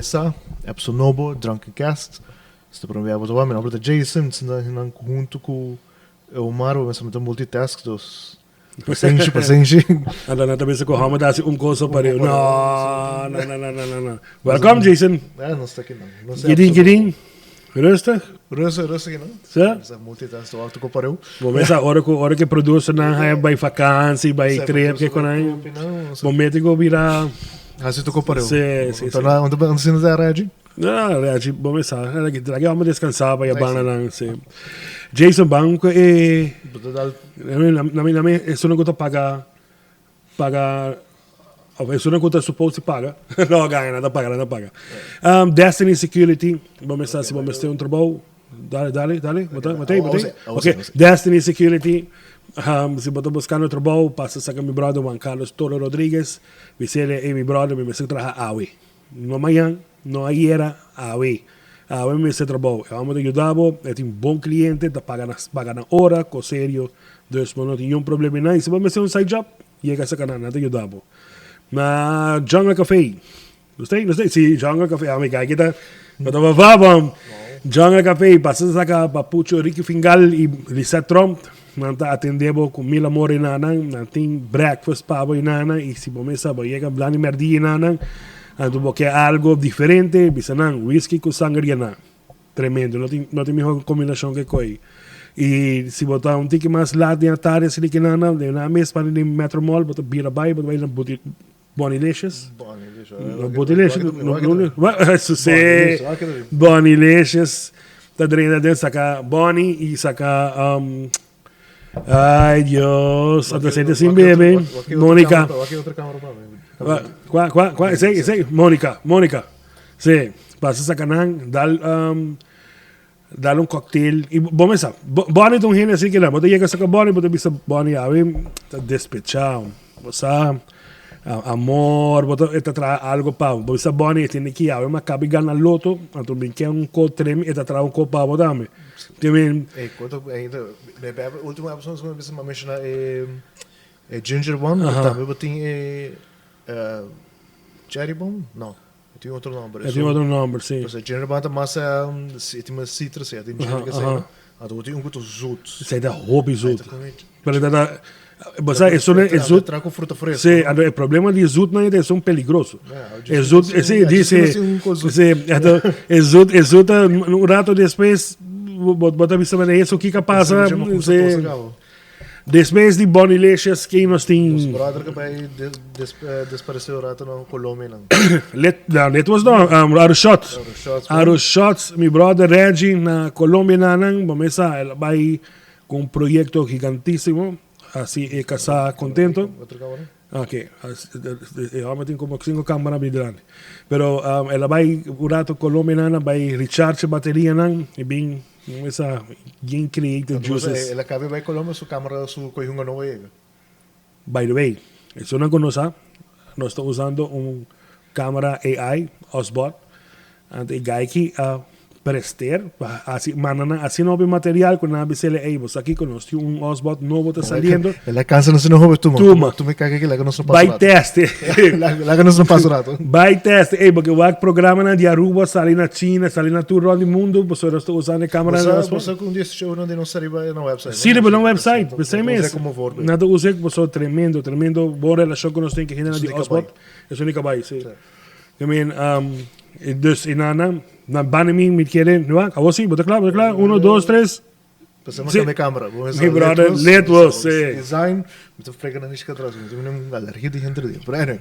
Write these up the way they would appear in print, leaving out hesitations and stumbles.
mesa, episode nobo, Drunken Cast. Si ta prome bia bo ta wak, mi nomber ta Jason, mi ta sinta nan hunto ku Omar, bo mester mi ta multitask, dus pasenshi, pasenshi. Anda nan ta bisa ku hòmber ta hasi un kos so pareu. No, no, no, no, no, no. Welkom Jason. Ja, nos ta aki nan. Nos Gidin, gidin. Rustig. Rustig, rustig nan. Sa? Sa multitask to alto ko pareu. Bo mesa ora ku ora ku producer nan haya bai vakantie, bai trip ke konai. Bo mete go bira Hasi to ko pareu. Si, si, si. Unda unda sinta ta Reggie? No, Reggie, bo mesa. Lagi hòmber descansá pa ya banda nan, si. Jason ban ku e na mi na mi esun ku ta paga paga of esun ku ta supposed di paga no gana nan ta paga nan ta paga. Destiny Security bo mester si bo mester un trabou dale dale dale bo ta bo ta bo ta ok Destiny Security si bo ta buskando trabou pasa saka mi brother Juan Carlos Toro Rodriguez bisele ey mi brother mi mester traha awe no mañan no ayera awe awe mi mester trabou e homber ta yuda bo e tin bon cliente ta paga na paga na ora kos serio dus bo no tin niun problema y si bo mester un side job yega saka nan nan ta yuda bo na Jungle Cafe. Nos ta, nos ta, si, Jungle Café, ah, mi kai kita, no ta va bom. Jungle Café, pasa saca Papucho Ricky Fingal y Lisette Tromp, nan ta atende bo cu mil amor y nanan, nan tin breakfast pa bo y nanan, y si bo mesa bo yega blani merdia y nanan, anto bo ke algo diferente, bisa nan whisky cu sangria na. Tremendo, no tin, no tin mihor combinacion ke koe. Y si bo ta un tiki mas laat den atardi asina ki nanan, den nan mes pa den Metro Mall, bo ta bira bai, bo ta bai na Buti, Bonilicious. Bonilicious. Bonilicious. Eso sí. Bonilicious. Ta drenta den saca Bonnie y saca um, ay Dios, adolescente sin bebe. Mónica. Qua qua qua sí, sí, Mónica, Mónica. Sí, pasa saca nan dal um, dal un cocktail y bo mesa. Bonnie ta un hende así que la, bo ta yega saca Bonnie, bo ta bisa Bonnie awe ta despechao. Bo sa amor, bo ta e ta traha algo pa bo. Bo bisa Bonnie e tene ki awe mi a caba di gana loto, anto mi ke un ko tremi, e ta traha un ko pa bo tambe. Te men. Ey, cuanto ainda, me bebe ultimo episode mi bisa mi a menciona e e ginger one, tambe bo tin e cherry bomb? No. E tin otro nomber. E tin otro nomber, si. Pues e ginger bun ta mas e tin mas citrus, e tin ginger ke esei. Anto bo tin un ku ta zoet. Esei ta hopi zoet. Pero ta ta, bo sa esun e zoet. Tra ku fruta fresco. Si, anto e problema di e zoetnan ta esun peligroso. E zoet, si, dice, si, anto e zoet, e zoet ta un rato despues bo ta bisa manera eso kiko a pasa, si. Despues di Bonilicious ken nos tin? Nos brother ke bai desparesé un rato na Colombia nan. Let, no, let was no, Arushot. Arushot. Arushot, mi brother Reggie na Colombia nanan, bo mesa el a bai ku un proyecto gigantísimo, así e kasá contento. Otro cámara? Ok, e homber tin como cinco cámara bi dilanti. Pero el a bai un rato Colombia nan, a bai recharge baterianan y bin Esa bien creative juices. El a caba bay Colombia su camera su coge un nobo yega. By the way, esun cu nos sa, nos ta usando un camera AI, Osbot, anto e guy aki a prester pa haci manda nan asina hopi material cu nan a bisele ey bo sa kico nos tin un Osbot nobo ta saliendo. El a cansa nos asina hopi tuma. Tuma. Tuma e caca aki laga nos no pasa Bay rato. test. Laga nos no pasa rato. Bay test. Ey, porque wak programanan di Aruba sali na China, sali na tur rond di mundo, pasobra nos ta usando e cameranan di Bo sa, bo sa cu un di e shownan di nos ta riba na website, no? Si, riba nan website. Pesey Nan ta mes. usa como voorbeeld. Nan ta usa pasobra tremendo, tremendo bon relacion cu nos tin cu e hendenan di Esun di Osbot. Cabay. Esun di Cabay, si. I mean, dus, y nan, nan, nan banda mi, mi kere, wak, awor si, bo ta cla, bo ta cla? Uno, dos, tres. P'esei mi a cambia camera. Bo mester Mi brother, Letwos, si. Design, mi ta frega nan nishka atras, mi tin un alergia di henter di. Pero anyway,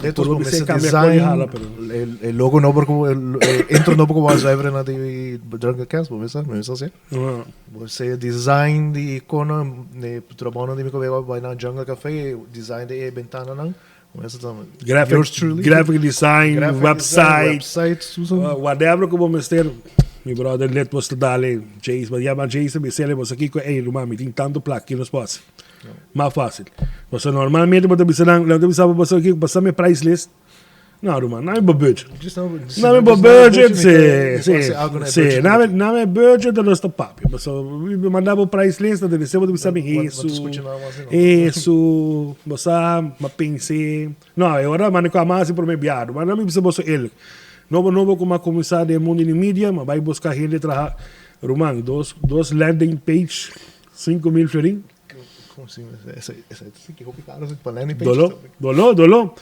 Letwos Por bo mester mester cambia cor di hala, design, pero. e logo nobo ku e intro nobo ku bo a zuiver na di Drunken Cast, bo mester, mi mester hasi. Bo mester design di icono, di trabounan di mi ku bai na Jungle Cafe, design di e bentananan, bo mester ta Graphic, yours truly. graphic design, Graphic website, design, website, Susan. Whatever ku bo mester, mi brother Litwos ta dale Jason, bo yama Jason bisele bo sa kiko, ey ruman mi tin tantu plak ki nos por hasi. Mas facil. Pasobra normalmente bo ta bisa nan, nan ta bisa bo pasobra kiko, pasa mi price list. No ruman, na mi bo budget. Na mi bo budget, si, si, si, na mi, na mi budget nos ta papia. Pasobra mi manda bo price list, nan ta bisa bo ta bisa mi esu, esu, bo sa, mi a pensa. No, e ora manda ku a mas prome biaha, ruman, na mi bisa boso eerlijk. Nobo nobo ku mi a kuminsá den e mundu di media, mi a bai buska hende traha. Ruman, dos dos landing page, 5000 florin. Doló, doló, doló.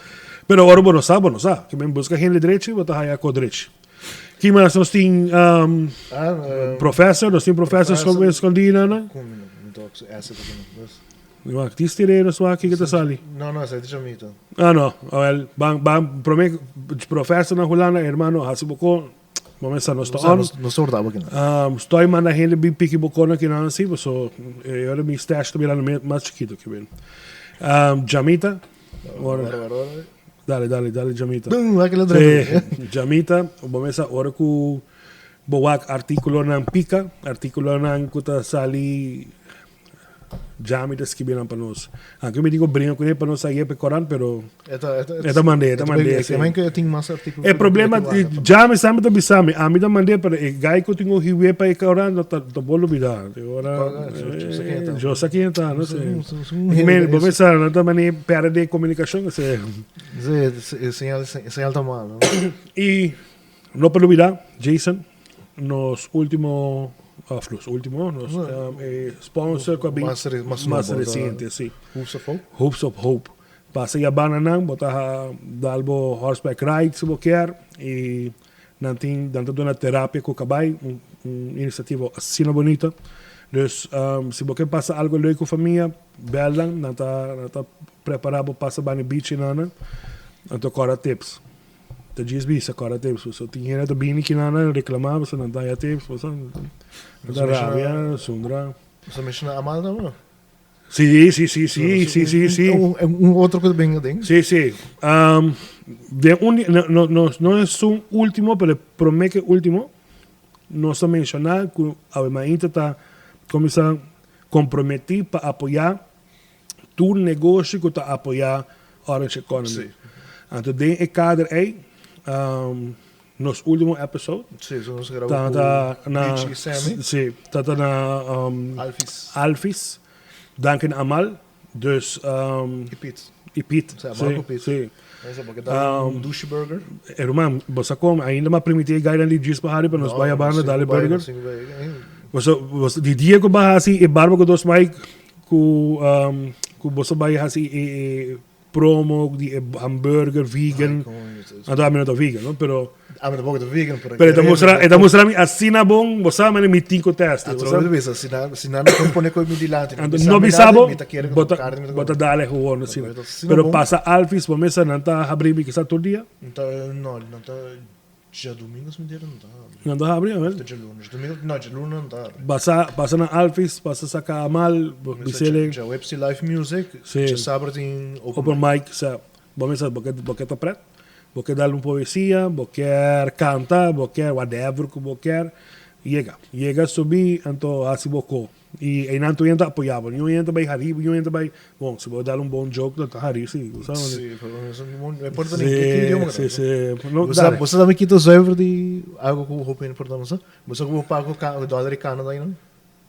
Pero ora bo no sa, bo no sa. Ke men buska hende drechi, bo ta haya ko drechi. Ki mas nos tin um, professor, nos tin professor skondí na na? Wak, ti stiré nos wak ki ta sali. No, no, esei ta chamito. Ah, no. Awel, ban, ban, prome, professor na Hulanda, hermano, hasi bo ko, bo mester nos ta on. Nos ta hurtá bo kinan. Stoi manda hende bin piki bo kona kinan si, paso e ora mi stash ta birando mas chikito ki bin. Jamita. Ora, ora, ora. Dale, dale, dale Jamita. Bum, wak el Sí, Jamita, bo mester ora ku bo wak artíkulonan pika, artíkulonan ku ta sali Jami ta skibi nan pa nos. Aunke mi tin ku bringa kuné pa nos haye pa e korant, pero E ta, e ta, e ta mand'é, e ta mand'é, sí. E ke tin mas artíkulo E problema, Jami semper ta bisa mi, ami ta mand'é, pero e guy ku tin ku hibié pa e korant no ta, ta por lubidá. Te ora, Yo sa ken e ta, no sé. Men, bo mester sa, nan ta manera pèrdè komunikashon, esei. Sí, e señal, e señal ta malo. I no por lubidá, Jason. Nos ultimo, of nos ultimo, nos e sponsor cu a bin mas mas reciente, si. Hoops of Hope. Hoops of Hope. Pasa ya banda nan, bo ta dal bo horseback ride si bo kier y nan tin, nan ta duna terapia cu cabay, un un iniciativa asina bonito. Dus si bo kier pasa algo leuk cu famia, bel nan, nan ta nan ta prepara bo pasa banda beach y nan nan, anto cora tips. Ta djis bisa kòrda tips pasobra tin hende ta bini kinan reklamá pasobra nan ta haña tips pasobra nan ta rabia sundra. Bo sa menshoná Amal tambe no? Sí, sí, sí, sí, sí, sí, sí. Un otro ku ta bin aden. Sí, sí. Den un di, no, no, no esun último, pero e promé ke último, nos ta menshoná ku awe mainta ta kuminsá komprometí pa apoyá Tur negoshi ku ta apoyá Orange Economy. Anto den e kader ei, nos último episode ta na sí, ta ta na Alphys, Duncan Amal, dus I Piet. I Piet, sí, sí. E ruman, bo sa kon, ainda m'a primiti e gainan di djis pa hari pa nos bai a banda dal e burger. Bo sa, di dia ku bo a hasi e barba ku dos mic, Ku ku boso bai hasi e e promo di e hamburger vegan. Anto ami no ta vegan, no? Pero Ami tampoco ta vegan, pero pero e ta mustra e ta mustra mi asina bon, bo sa manera mi tin ku test. Bo sa? Bisa, si nan si nan no pone koe mi dilanti, Anto no bisa bo, bo ta bo ta dale gewoon asina. Pero pasa Alphys bo mesa nan ta habri mi kisa tur dia? No, nan ta Djadumingo si mi dera nan ta habri. Nan ta habri awel. Of ta djaluna. Djadumingo, no djaluna nan ta habri. Pasa, pasa na Alphys, pasa saca Amal, bisele. Djaweps tin live music, Si. djasabra tin open mic. Open mic, sa. Bo mester, bo ke, bo ke ta pret, bo ke dal un poesia, bo kier canta, bo kier whatever cu bo kier, yega. Yega subi, anto haci bo co. I einan tur hende ta apoyá bo. Niun hende ta bai harí bo, niun hende ta bai, bon, si bo dal un bon joke nan ta harí si, bo sa manera. Sí, pero no no importa ni ki idioma Sí, sí, sí. No, Bo sa, bo sa tambe kita zuiver di algo ku hopi hende por ta no sa? Bo sa ku bo paga ku dòler di Canada einan?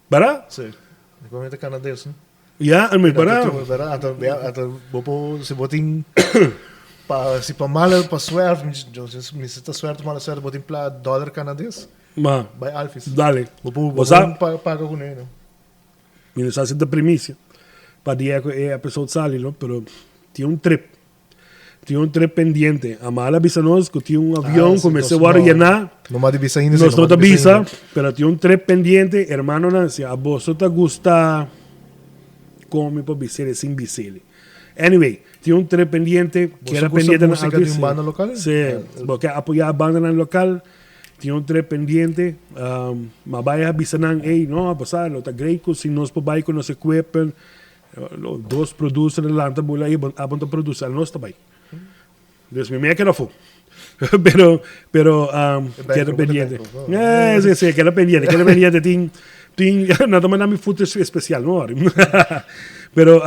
Bara? Sí. Di kon hende Canades, no? Ya, a mi bara. Bara, anto, ya, anto bo por, si bo tin pa, si pa mala, pa suerte, mi si ta suerte, mala suerte, bo tin pla dòler Canades. Ma. Bai Alphys. Dale. Bo por bo sa paga ku ne no. Mi no sa si ta primisia pa dia ku e episode sali no, pero tin un trip. Tin un trip pendiente. Amal a bisa nos ku tin un avion ku mester wòrdu yená. No m'a di bisa ainda. Nos no ta bisa, pero tin un trip pendiente. Hermanonan, si aboso ta gusta komi por bisele sin bisele. Anyway, tin un trip pendiente. Keda pendiente na Alphys. Boso gusta músika di un banda lokal? Si. Bo ke apoyá bandanan lokal. Tin un trip pendiente, ma bai a bisa nan, ey, no, bo sa, lo ta great cu si nos por bai cu nos equipment, dos producer a lanta bula ey, abo ta produce, al nos ta bai. Dus mi mea keda afo. Pero, pero, keda pendiente. Eh, si, si, keda pendiente, keda pendiente, tin, tin, nan ta manda mi footage especial, no worry. Pero,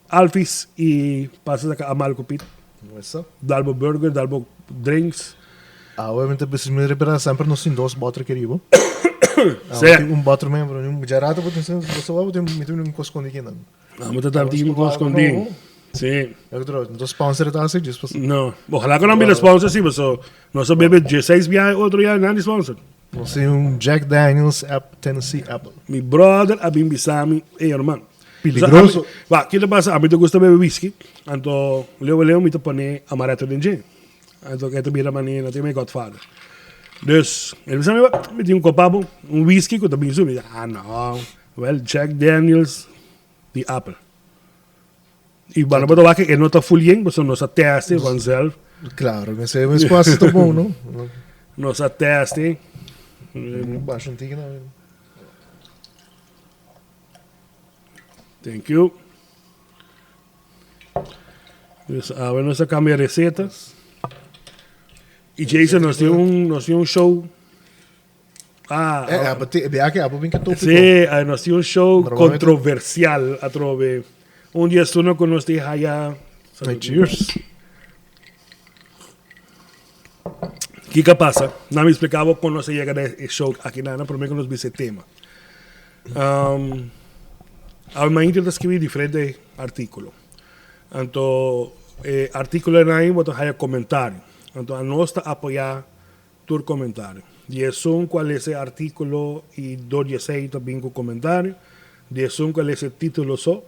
Alphys y pasa saca Amal cu Piet. Dal bo burger, dal bo drinks. Awe mi ta bisa mi repara semper nos tin dos boter aki riba. Sí. Awe tin un boter men, pero dja rato bo tin bo sa bo tin mi tin un kos skondi kinan. Ah, bo ta tin un kos skondi. Sí. No sponsor ta así, just No. Ojalá que no bira sponsor, sí, pero nos a bebe 16 biaha otro ya nan di sponsor. Nos tin un Jack Daniels app, Tennessee Apple. Mi brother a bin bisa mi, ey herman. Peligroso. Ba, ki ta pasa? A mi ta gusta bebe whisky. Anto, leu leu mi ta pone amaretto den dje. Anto, e ta bira mane, no tin mi godfather. Dus, el bisa mi, mi tin un kopa bo, un whisky ku ta bin su. Mi ah, no. Well, Jack Daniels di Apple. I banda bo ta wak e no ta full yen, pasobra nos a teste vanzelf. Claro, mester mes cuasi ta bon, no? Nos a teste. Basha un tiki na. Thank you. Dus awe nos a cambia receta. I Jason, nos tin un, nos tin un show. Ah, eh, ah, te, bea que abo bin que tópico. Sí, eh, nos tin un show controversial atrobe. Un dia estuno con nos tin haya. Hey, cheers. Kika pasa? Na mi explicabo con nos a yega na e show aki na, prome que nos bisa e tema. Um, awe mainta ta escribi diferente artículo. Anto, e artículo nan bo ta haya comentario. Anto, a nos ta apoya Tur comentario. Di esun cu a lesa e articulo y dor di esey ta bin cu comentario. Di esun cu a lesa e titulo so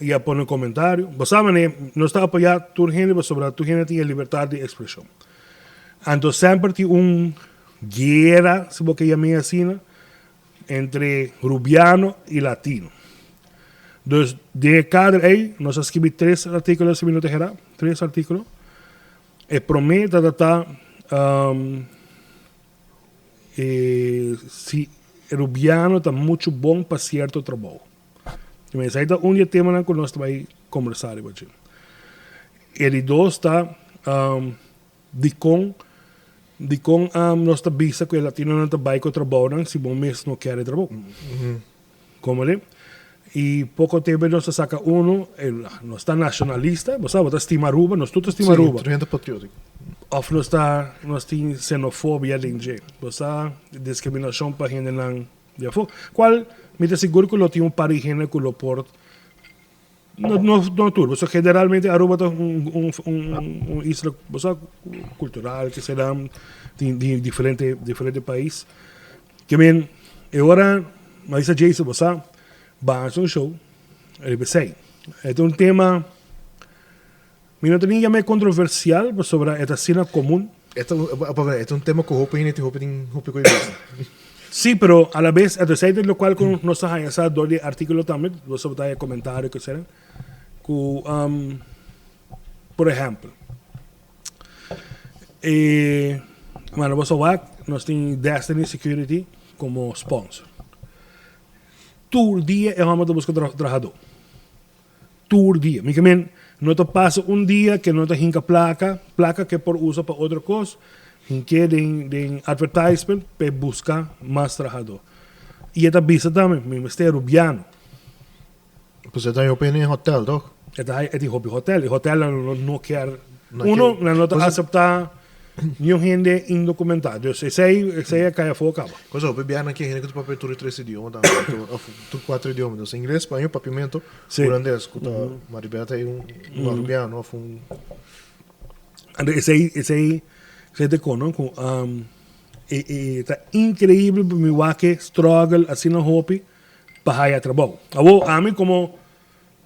y a pone comentario. Bo sa mane, nos ta apoya tur hende pasobra tur hende tin e libertad di expresion. Anto semper tin un guera, si bo ke yam'e asina, entre Rubiano y Latino. Dus den e kader ey nos a skibi tres articulo, si mi no ta hera, tres articulo. E promé ta ta e si e rubiano ta muchu bon pa sierto trabou. Esei ta un di e temanan ku nos ta bai kombersá riba dje. E di dos ta dikon dikon nos ta bisa ku e latinonan ta bai ku e trabounan si bo mes no kier e trabou. Komende? I poko tempo nos ta saka uno, nos ta nacionalista, bo sa, bo ta stima Aruba, nos tur ta stima Aruba. Sí, tur hende patriótico. Of nos ta, nos tin xenofobia den dje, bo sa, discriminacion pa hendenan di afó. Cual mi ta sigur cu lo tin un par di hende cu lo por, no, no, no tur, pasobra generalmente Aruba ta un, un, un, un isla, bo sa, cultural, ke sera, tin di diferente, diferente pais. Ke men, e ora mi a bisa Jason, bo sa, ban haci un show riba esey. E ta un tema, mi no ta ni yama e controversial, pasobra e ta asina comun. E ta, e ta un tema cu hopi hende tin hopi tin hopi cu e bisa. Sí, pero a la bes, e ta esey ta locual cu nos ta haya sa dor di e articulo tambe, bo sa bo ta haya comentario cu esey, cu, por ehempel, E bueno, boso wak, nos tin Destiny Security como sponsor. Tur dia e homber ta busca trahador. Tur dia. Mi ke men, no ta pasa un dia ke no ta hinka placa, placa ke por usa pa otro cos, hink'é den den advertisement p'e busca mas trahador. Y e ta bisa tambe, mi mester Rubiano. Pues e ta hopi hende den hotel toch? E ta e tin hopi hotel. E hotelnan no no kier uno nan no ta acepta niun hende indocumentá. Dus esei esei a kai afó kaba. Cosa hopi biaha nan kier hende ku ta papia tur e tres idioma tambe of tur kuater idioma. Dus ingles, spañó, papiamento, hulandes ku ta maribel ta un arubiano of un. Anto esei esei esei ta kono ku e e ta increibel pa mi wak e struggle asina hopi. pa haya trabou. Awor ami komo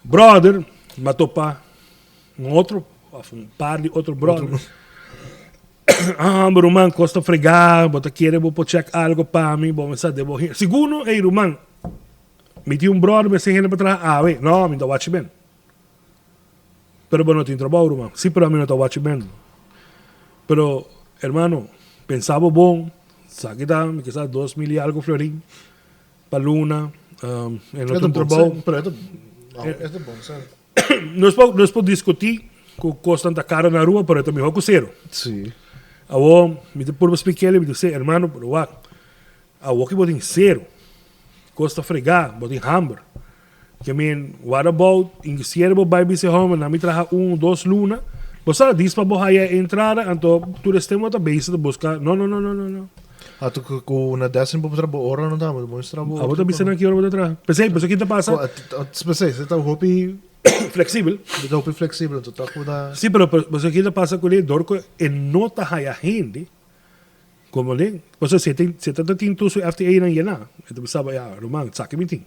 brother m'a topa un otro of un par di otro brother. Ah bo ruman kos ta fregá, bo ta kere bo por check algo pa mi, bo mester debo hende. Sigur no, ey ruman, mi tin un brother mester hende pa traha awe. No, mi ta wachi ben. Pero bo no tin trabou ruman. Si pero ami no ta wachi ben. Pero hermano, pensa bo bon, sa ki ta, mi kisa 2000 y algo florin. Pa luna, e no ta un trabou. Pero e ta, e ta bon sa. Nos por, nos por discutí cu cosnan ta caro na Aruba, pero e ta mihor cu cero. Sí. Awor, mi ta purba splik'el, mi ta bisa, hermano, pero wak, awor ki bo tin cero, cos ta fregá, bo tin hamber. Ke men, what about, inclusive bo bai bisa e homber, nan mi traha un, dos luna, bo sa, dis pa bo haya e entrada, anto tur estempo bo ta bezig ta busca, no, no, no, no, no, no. Ah, tu ku ku na Destiny bo tra bo ora no ta, bo mester tra bo. Abo ta bisa nan ki ora bo ta traha. P'esei, pasobra ki ta pasa? P'esei, se ta hopi. Flexibel. Bo ta hopi flexibel, anto ta ku ta. Sí, pero pasobra kiko ta pasa kuné dor ku e no ta haya hende, komo ne, pasobra si e tin, si e ta tin tur su FTA-nan yená, e ta bisa bo, ya, ruman, esaki mi tin.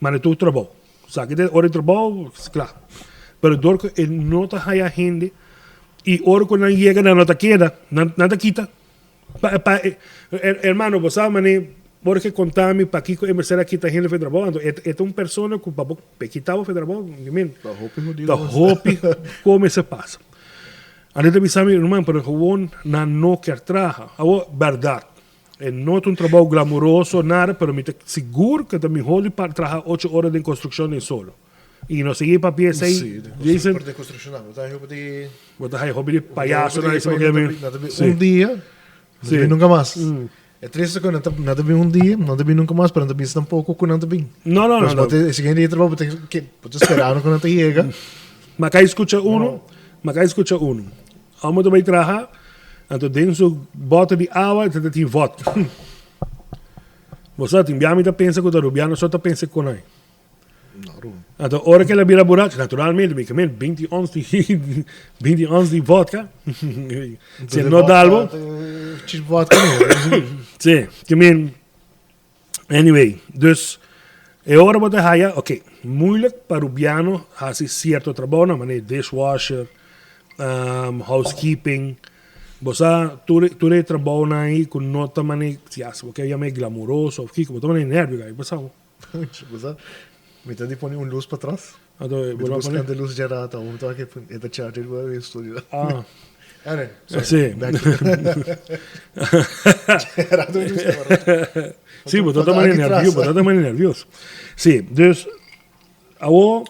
Manda tur trabou. Esaki ta e ora di trabou, kla. Pero dor ku e no ta haya hende i ora ku nan yega nan no ta keda, nan nan ta kita. Pa pa hermano, bo sa mane ora ke konta mi pakiko e mester a kita hende for e trabou, anto e e ta un persona ku pa bo pe kita bo for e trabou, I mean, Ta hopi hudido ta hopi kon mester pasa. Anto e ta bisa mi, ruman, pero gewoon nan no kier traha. Awor, bèrdat, e no ta un trabou glamuroso, nada, pero mi ta sigur ku ta mihó di pa traha ocho ora den konstrukshon den solo. I no sigui papia esei. Sí, Jason. Por de construcción no. Bo ta hopi di. Bo ta haya hopi di payaso na ese porque mi. No ta bin un dia, no ta bin nunca mas. E triste cu no ta no ta bin un dia, no ta bin nunca mas, pero no ta bisa tampoco cu nan ta bin. No, no, no. Bo ta e siguiente dia trabou bo ta ke bo ta sperando cu nan ta yega. Ma kai scucha uno, ma kai scucha uno. Amo ta bay traha, anto den su bote di awa ta tin vodka. Bo sa tin bia mi ta pensa cu ta Rubiano so ta pensa con ai. Anto ora ke el a bira buracho, naturalmente mi ke men binti ons di binti ons di vodka. Si el no dal bo. Cheap vodka no. Si, ke men anyway, dus e ora bo ta haya, ok, moeilijk pa Rubiano hasi cierto trabounan, manera dishwasher, housekeeping, bo sa tur tur e trabounan ei ku no ta manera, si bo ke yama e glamuroso of kiko, bo ta manera nervio kai, bo sa. Bo Mi ta di pone un luz patras. Anto, Mi bo ta no pone? buscando luz dja rato. Un ta ke e ta charge riba e studio. Ah. Anyway, sorry. Sí. Back to Dja rato mi ta busca pa Sí, bo ta Falta manera aki nervioso, tras. bo ta manera nervioso. Sí, dus awo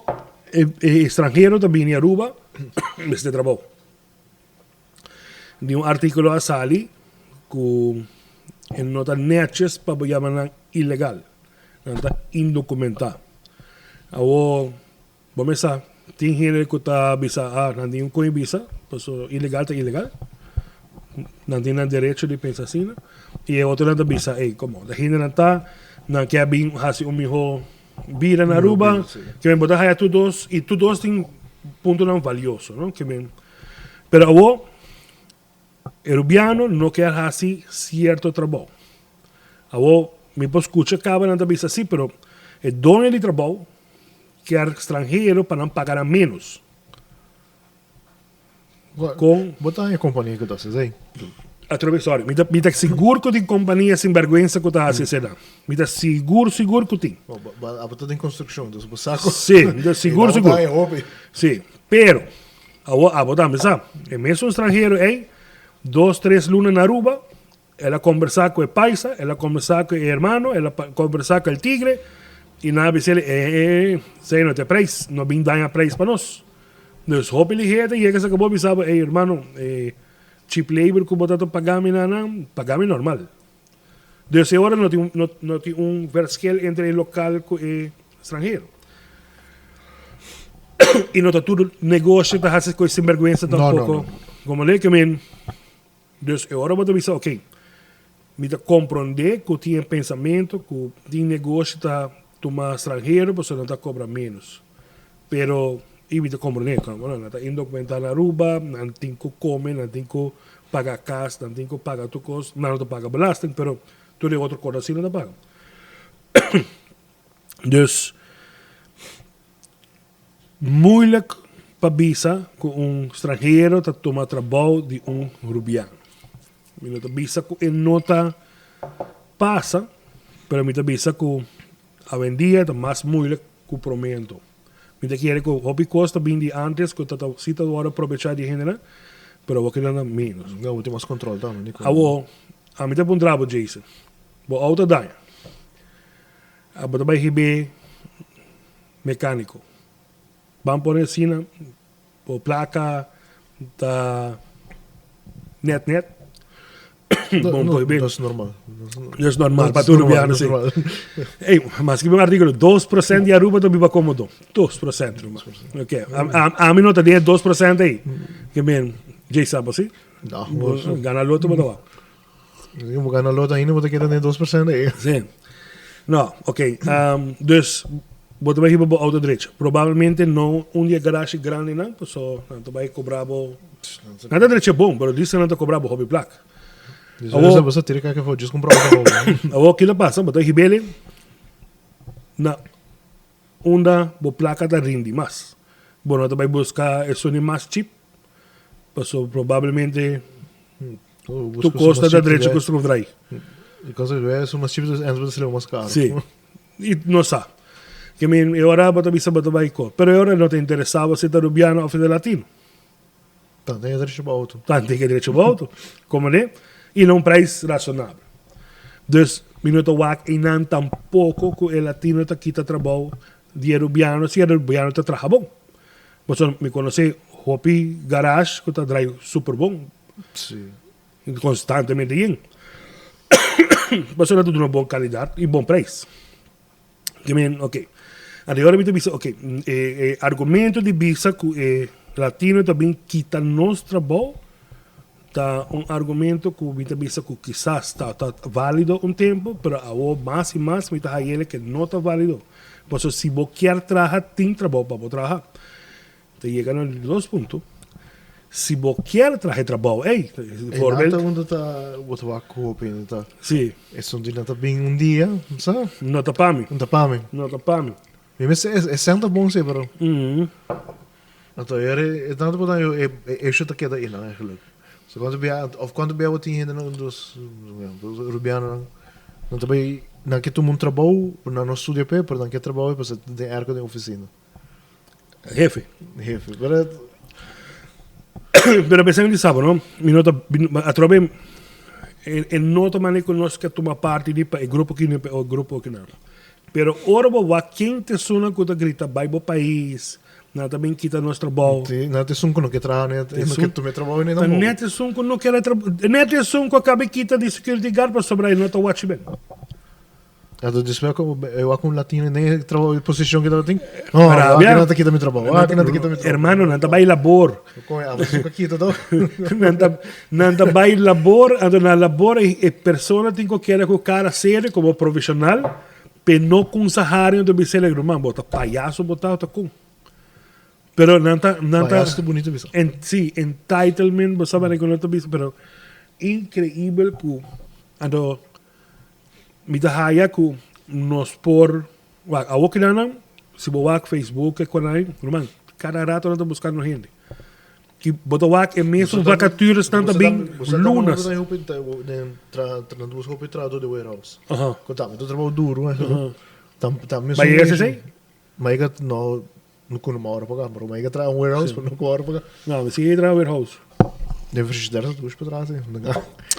e e extranhero ta bini Aruba mester trabou. Di un artíkulo a sali ku e no ta nètjes pa bo yama nan ilegal, nan ta indokumentá. Awor bo mes sa tin hende ku ta bisa ah nan tin un koe bisa pasobra ilegal ta ilegal, nan tin nan derecho di pensa asina i e otronan ta bisa ey komo ta hendenan ta nan ke a bin hasi un mihó bida na Aruba ke men bo ta haya tur dos i tur dos tin puntonan valioso no ke men Pero awor e rubiano no kier haci cierto trabou. Awor mi por scucha caba nan ta bisa si, pero e doño di trabou kier stranhero pa nan paga nan menos. Con. Bo ta haña compania cu ta haci esey? Atrobe, sorry, mi ta, mi ta sigur cu tin compania sinberguensa cu ta haci esey nan. Mi ta sigur, sigur cu tin. Bo, bo, abo ta den construccion, dus bo sa cu. Si, mi ta sigur, Bo sigur. ta haña hopi. Si, pero Awor abo tambe sa, e mesun stranhero ei, dos tres luna na Aruba, el a kombersá ku e paisa, el a kombersá ku e hermano, el a kombersá ku el tigre, i nan a bis'el, e e e, esei no ta e preis, no bin daña preis pa nos. Dus hopi lihé ta yega sa ku bo bisa bo, ey hermano, e cheap labor ku bo ta ta paga mi na nan, paga mi normal. Dus e ora no tin no no tin un verschil entre e lokal ku e stranhero. I no ta tur negoshi ta hasi ku e sinberguensa No, no, tampoko. no, no. Komo lei ke men. Dus e ora bo ta bisa oké, mi ta komprondé ku tin e pensamentu ku tin negoshi ta tuma stranhero pasobra nan ta kobra ménos. Pero i mi ta komprondé, bueno, nan ta indokumentá na Aruba, nan tin ku kome, nan tin ku paga kas, nan tin ku paga tur kos, nan no ta paga belasting, pero tur e otro kosnan si nan ta paga. Dus, moeilijk pa bisa ku un stranhero ta tuma trabou di un rubiano. Mi no ta bisa ku e no ta pasa, pero mi ta bisa ku awendia ta mas moeilijk ku promé anto. Mi ta kere ku hopi kos ta bin di antes ku ta ta si ta wòrdu aprovechá di e hendenan, pero awor keda na ménos. No, bo tin mas kòntròl tambe, ni ku. Awor, ami ta puntra bo, Jason, bo outo a daña, abo ta bai hib'é mekániko, ban pone asina, Bo plaka ta net net. No, no, dat is normal. Dat is normal, pa tur rubiano si. Ey, mas skibi un artículo, 2% di Aruba ta biba cómodo. 2%, ruman. Ok, ami no ta den e 2% ey. Ke men, Jay sa bo si? No. Gana loto bo ta wak. Bo gana loto ainda bo ta keda den e 2% ey. Si. No, ok, dus. Bo ta bai hiba bo auto drecha. Probablemente no un di e garashi grandinan, paso nan ta bai cobra bo. Nan ta drecha bon, pero disa nan ta cobra bo hopi plak. Awor, bo sa tira kaka for, just cumpra auto nobo. Awor kila pasa, bo ta hib'el na unda bo plaka ta rindi mas. Bo no ta bai busca esun di mas cheap, paso probablemente tu cos ta drecha cu schroefdraai. Esun mas cheap, enzo bo ta sali mas caro. Si. I no sa. Ke men e ora bo ta bisa bo ta bai ko. Pero e ora no ta interesá bo si ta rubiano òf si ta latino. Tan tin e derecho pa outo. Tan tin e derecho pa outo. Komo ne? I na un prijs rasonabel. Dus mi no ta wak einan tampoko ku e latino ta kita trabou di e rubiano si e rubiano ta traha bon. Pasobra mi konosé hopi garage ku ta drai super bon. Si. Constantemente yen. Pasobra ta duna bon calidad y bon prijs. Ke men, ok. Anto e ora mi ta bisa, ok, e e argumento di bisa cu e latino ta bin kita nos trabou ta un argumento cu mi ta bisa cu kisas ta ta valido un tempo, pero awo mas y mas mi ta hayele ke no ta valido. Pasobra si bo kier traha, tin trabou pa bo traha. Ta yega na di dos punto. Si bo kier traha e trabou ey, voorbeeld. E nan ta unda ta bo ta wak ku hopi hende ta. Si. Esun di nan ta bin un dia, sa? No ta pa mi. No ta pa mi. No ta pa mi. Mi mester e sèn ta bon si, pero. Anto e ora e nan ta por nan e issue ta keda einan eigenlijk. So kuantu bia of kuantu bia bo tin hendenan dus Rubianonan nan ta bai nan ke tuma un trabou pero nan no studia p'e pero nan ke trabou pasobra ta den airco den oficina. Hefe. Hefe, pero... Pero pensando di sabo, no? Mi no ta, atrobe, e, e no ta mane ku nos ke tuma parti di pa e grupo ki ni pa e grupo ki nan. Pero ora bo wak ken ta esunnan ku ta grita bai bo pais, nan ta bin kita nos trabou. Si, nan ta esun ku no ke traha net, e no ke tuma e trabou ni tampoco. Ta net esun ku no kere trabou, net esun ku a kaba kita di security guard pasobra e no ta wach ben. Anto despues ku e wak un latino den e trabou e posishon ku e tabatin, no, aki nan ta kita mi trabou, aki nan ta kita mi trabou. Hermano, nan ta bai labor. Kon e abo su ka kita to? Nan ta nan ta bai labor, anto na labor e e persona tin ku keda ku kara serio komo profeshonal p'e no kumsa hari anto bisa el ruman bo ta payaso bo ta o ta kon. Pero nan ta nan ta Payaso ta bunito bisa. En si, entitlement bo sa manera ku nan ta bisa pero inkreibel ku anto Mi ta haya ku nos por wak awor kinanan si bo wak Facebook e konai ruman kada rato nan ta buskando hende ki bo ta wak e mesun vacatures nan ta bin lunas. Nan ta buska hopi trahador di warehouse. Aha. Ku tambe ta trabou duru Ba yega esei? Ma yega no no ku no ora paga pero ma yega traha un warehouse pero no ku ora paga. No mi si yega traha warehouse. Den frigidaire ta dushi pa traha si.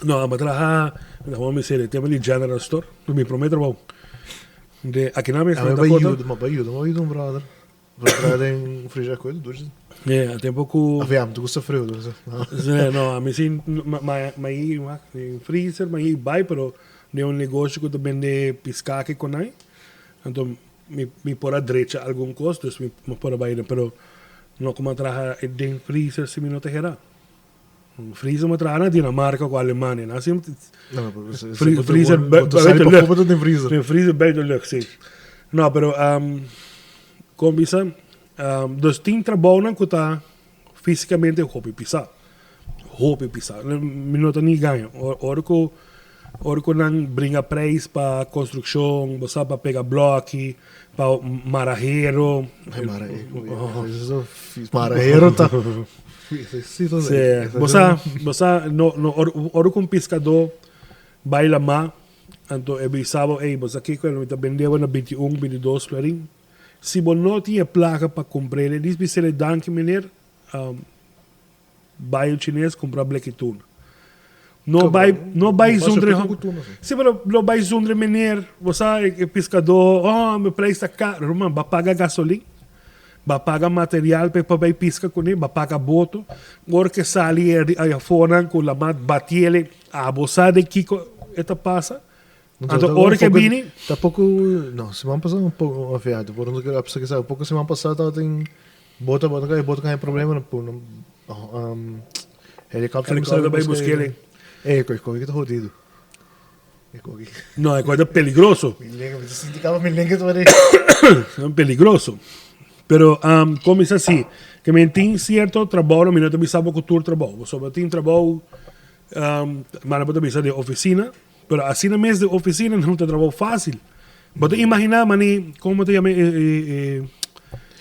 No amo traha laga mi bisa e tema di general store mi prome trabou de akinan mes na Dakota. Ma bai yuda ma bai yuda un brother pa traha den frigidaire koe ta dushi. Yeah a tempo ku. Of ya mi ta gusta friu dus. No ami si ma yi den freezer ma yi bai pero den un negoshi ku ta bende piskaki konai anto Mi mi por a drecha algun kos, dus mi por a bai den, pero no ku mi a traha den freezer si mi no ta hera. Freezer mi a traha na Dinamarka ku Alemania, nan si freezer buiten lucht. Den freezer. Den freezer buiten lucht, si. No, pero kon bisa, dus tin trabounan ku ta físikamente hopi pisá. Hopi pisá. Mi no ta ni gaña. Ora ku ora ku nan bringa preis pa konstrukshon, bo sa, pa pega blòki, pa marahero. Marahero ta. Sí. Bo sa, bo sa, no, no, ora ku un piskadó bai lamá, anto e bisa bo, ey, bo sa kiko, mi ta bende bo na 21, 22 florin. Si bo no tin e plaka pa kumpr'el, e dis bis'el, Danki meneer, bai un chines kumpra bleki tuna. No bai, no bai zundre, si pero no bai zundre meneer, bo sa e piskadó, oh mi preis ta karo, ruman bo a paga gasolin, bo a paga material pa e por bai piska kuné, bo a paga boto, ora ke sali e afonan ku lamat batiel, abo sa den kiko e ta pasa. Anto ora ke bini. Tapoco, no, siman pasá un poco, of ya, por un a pesar que poco siman pasá tabatin bota bota kai bota kai problema no no um helicopter Helicopter bai busquele. Eh, koi koi ta jodido. No, e cosa peligroso. Mi lenga, mi ta sinti caba mi lenga ta worde. Peligroso. Pero um, como is así, que men tin cierto trabou, mi no ta bisa bo cu tur trabou. Pasobra tin trabou, um, maar bo ta bisa de oficina, pero asina mes de oficina no ta trabou fácil. Bo ta imagina, mani, como te llama, eh, eh,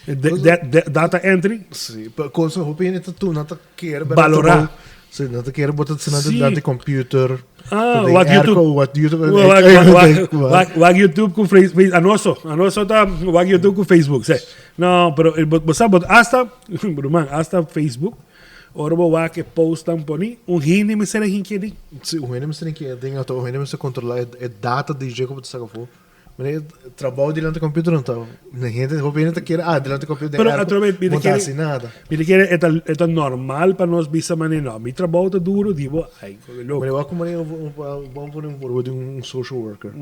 eh, de, de, de, data entry? Sí, pero cosa hopi hende ta tu, nan ta kere bera Valorá. trabou. Sí, nan ta kere bo ta sina Sí. delante computer. Ah, den wak airco, YouTube. wak YouTube. Wak, Eh, wak, eh, wak, wak, wak YouTube ku Facebook. Anoso, anoso ta wak YouTube ku Facebook. Sí. No, pero eh, bo, bo sa, bo hasta, ruman, hasta Facebook. Ora bo wak e postnan poni, un hende mester a hinkia den. Sí, un hende mester hinkia den, anto un hende mester controla e, e data di dje ku bo ta saka afó. Meneer, trabou dilanti computer no ta, ne hende, hopi hende ta kere, ah, dilanti computer den Pero airco, atrobe, mi ta no ta kere, hasi nada. mi ta kere, e ta, e ta normal pa nos bisa manera, no, mi trabou ta duro, di bo, ai, koe loko. Meneer, wak ku meneer, un, un, un, bon pone un voorbeeld di un social worker.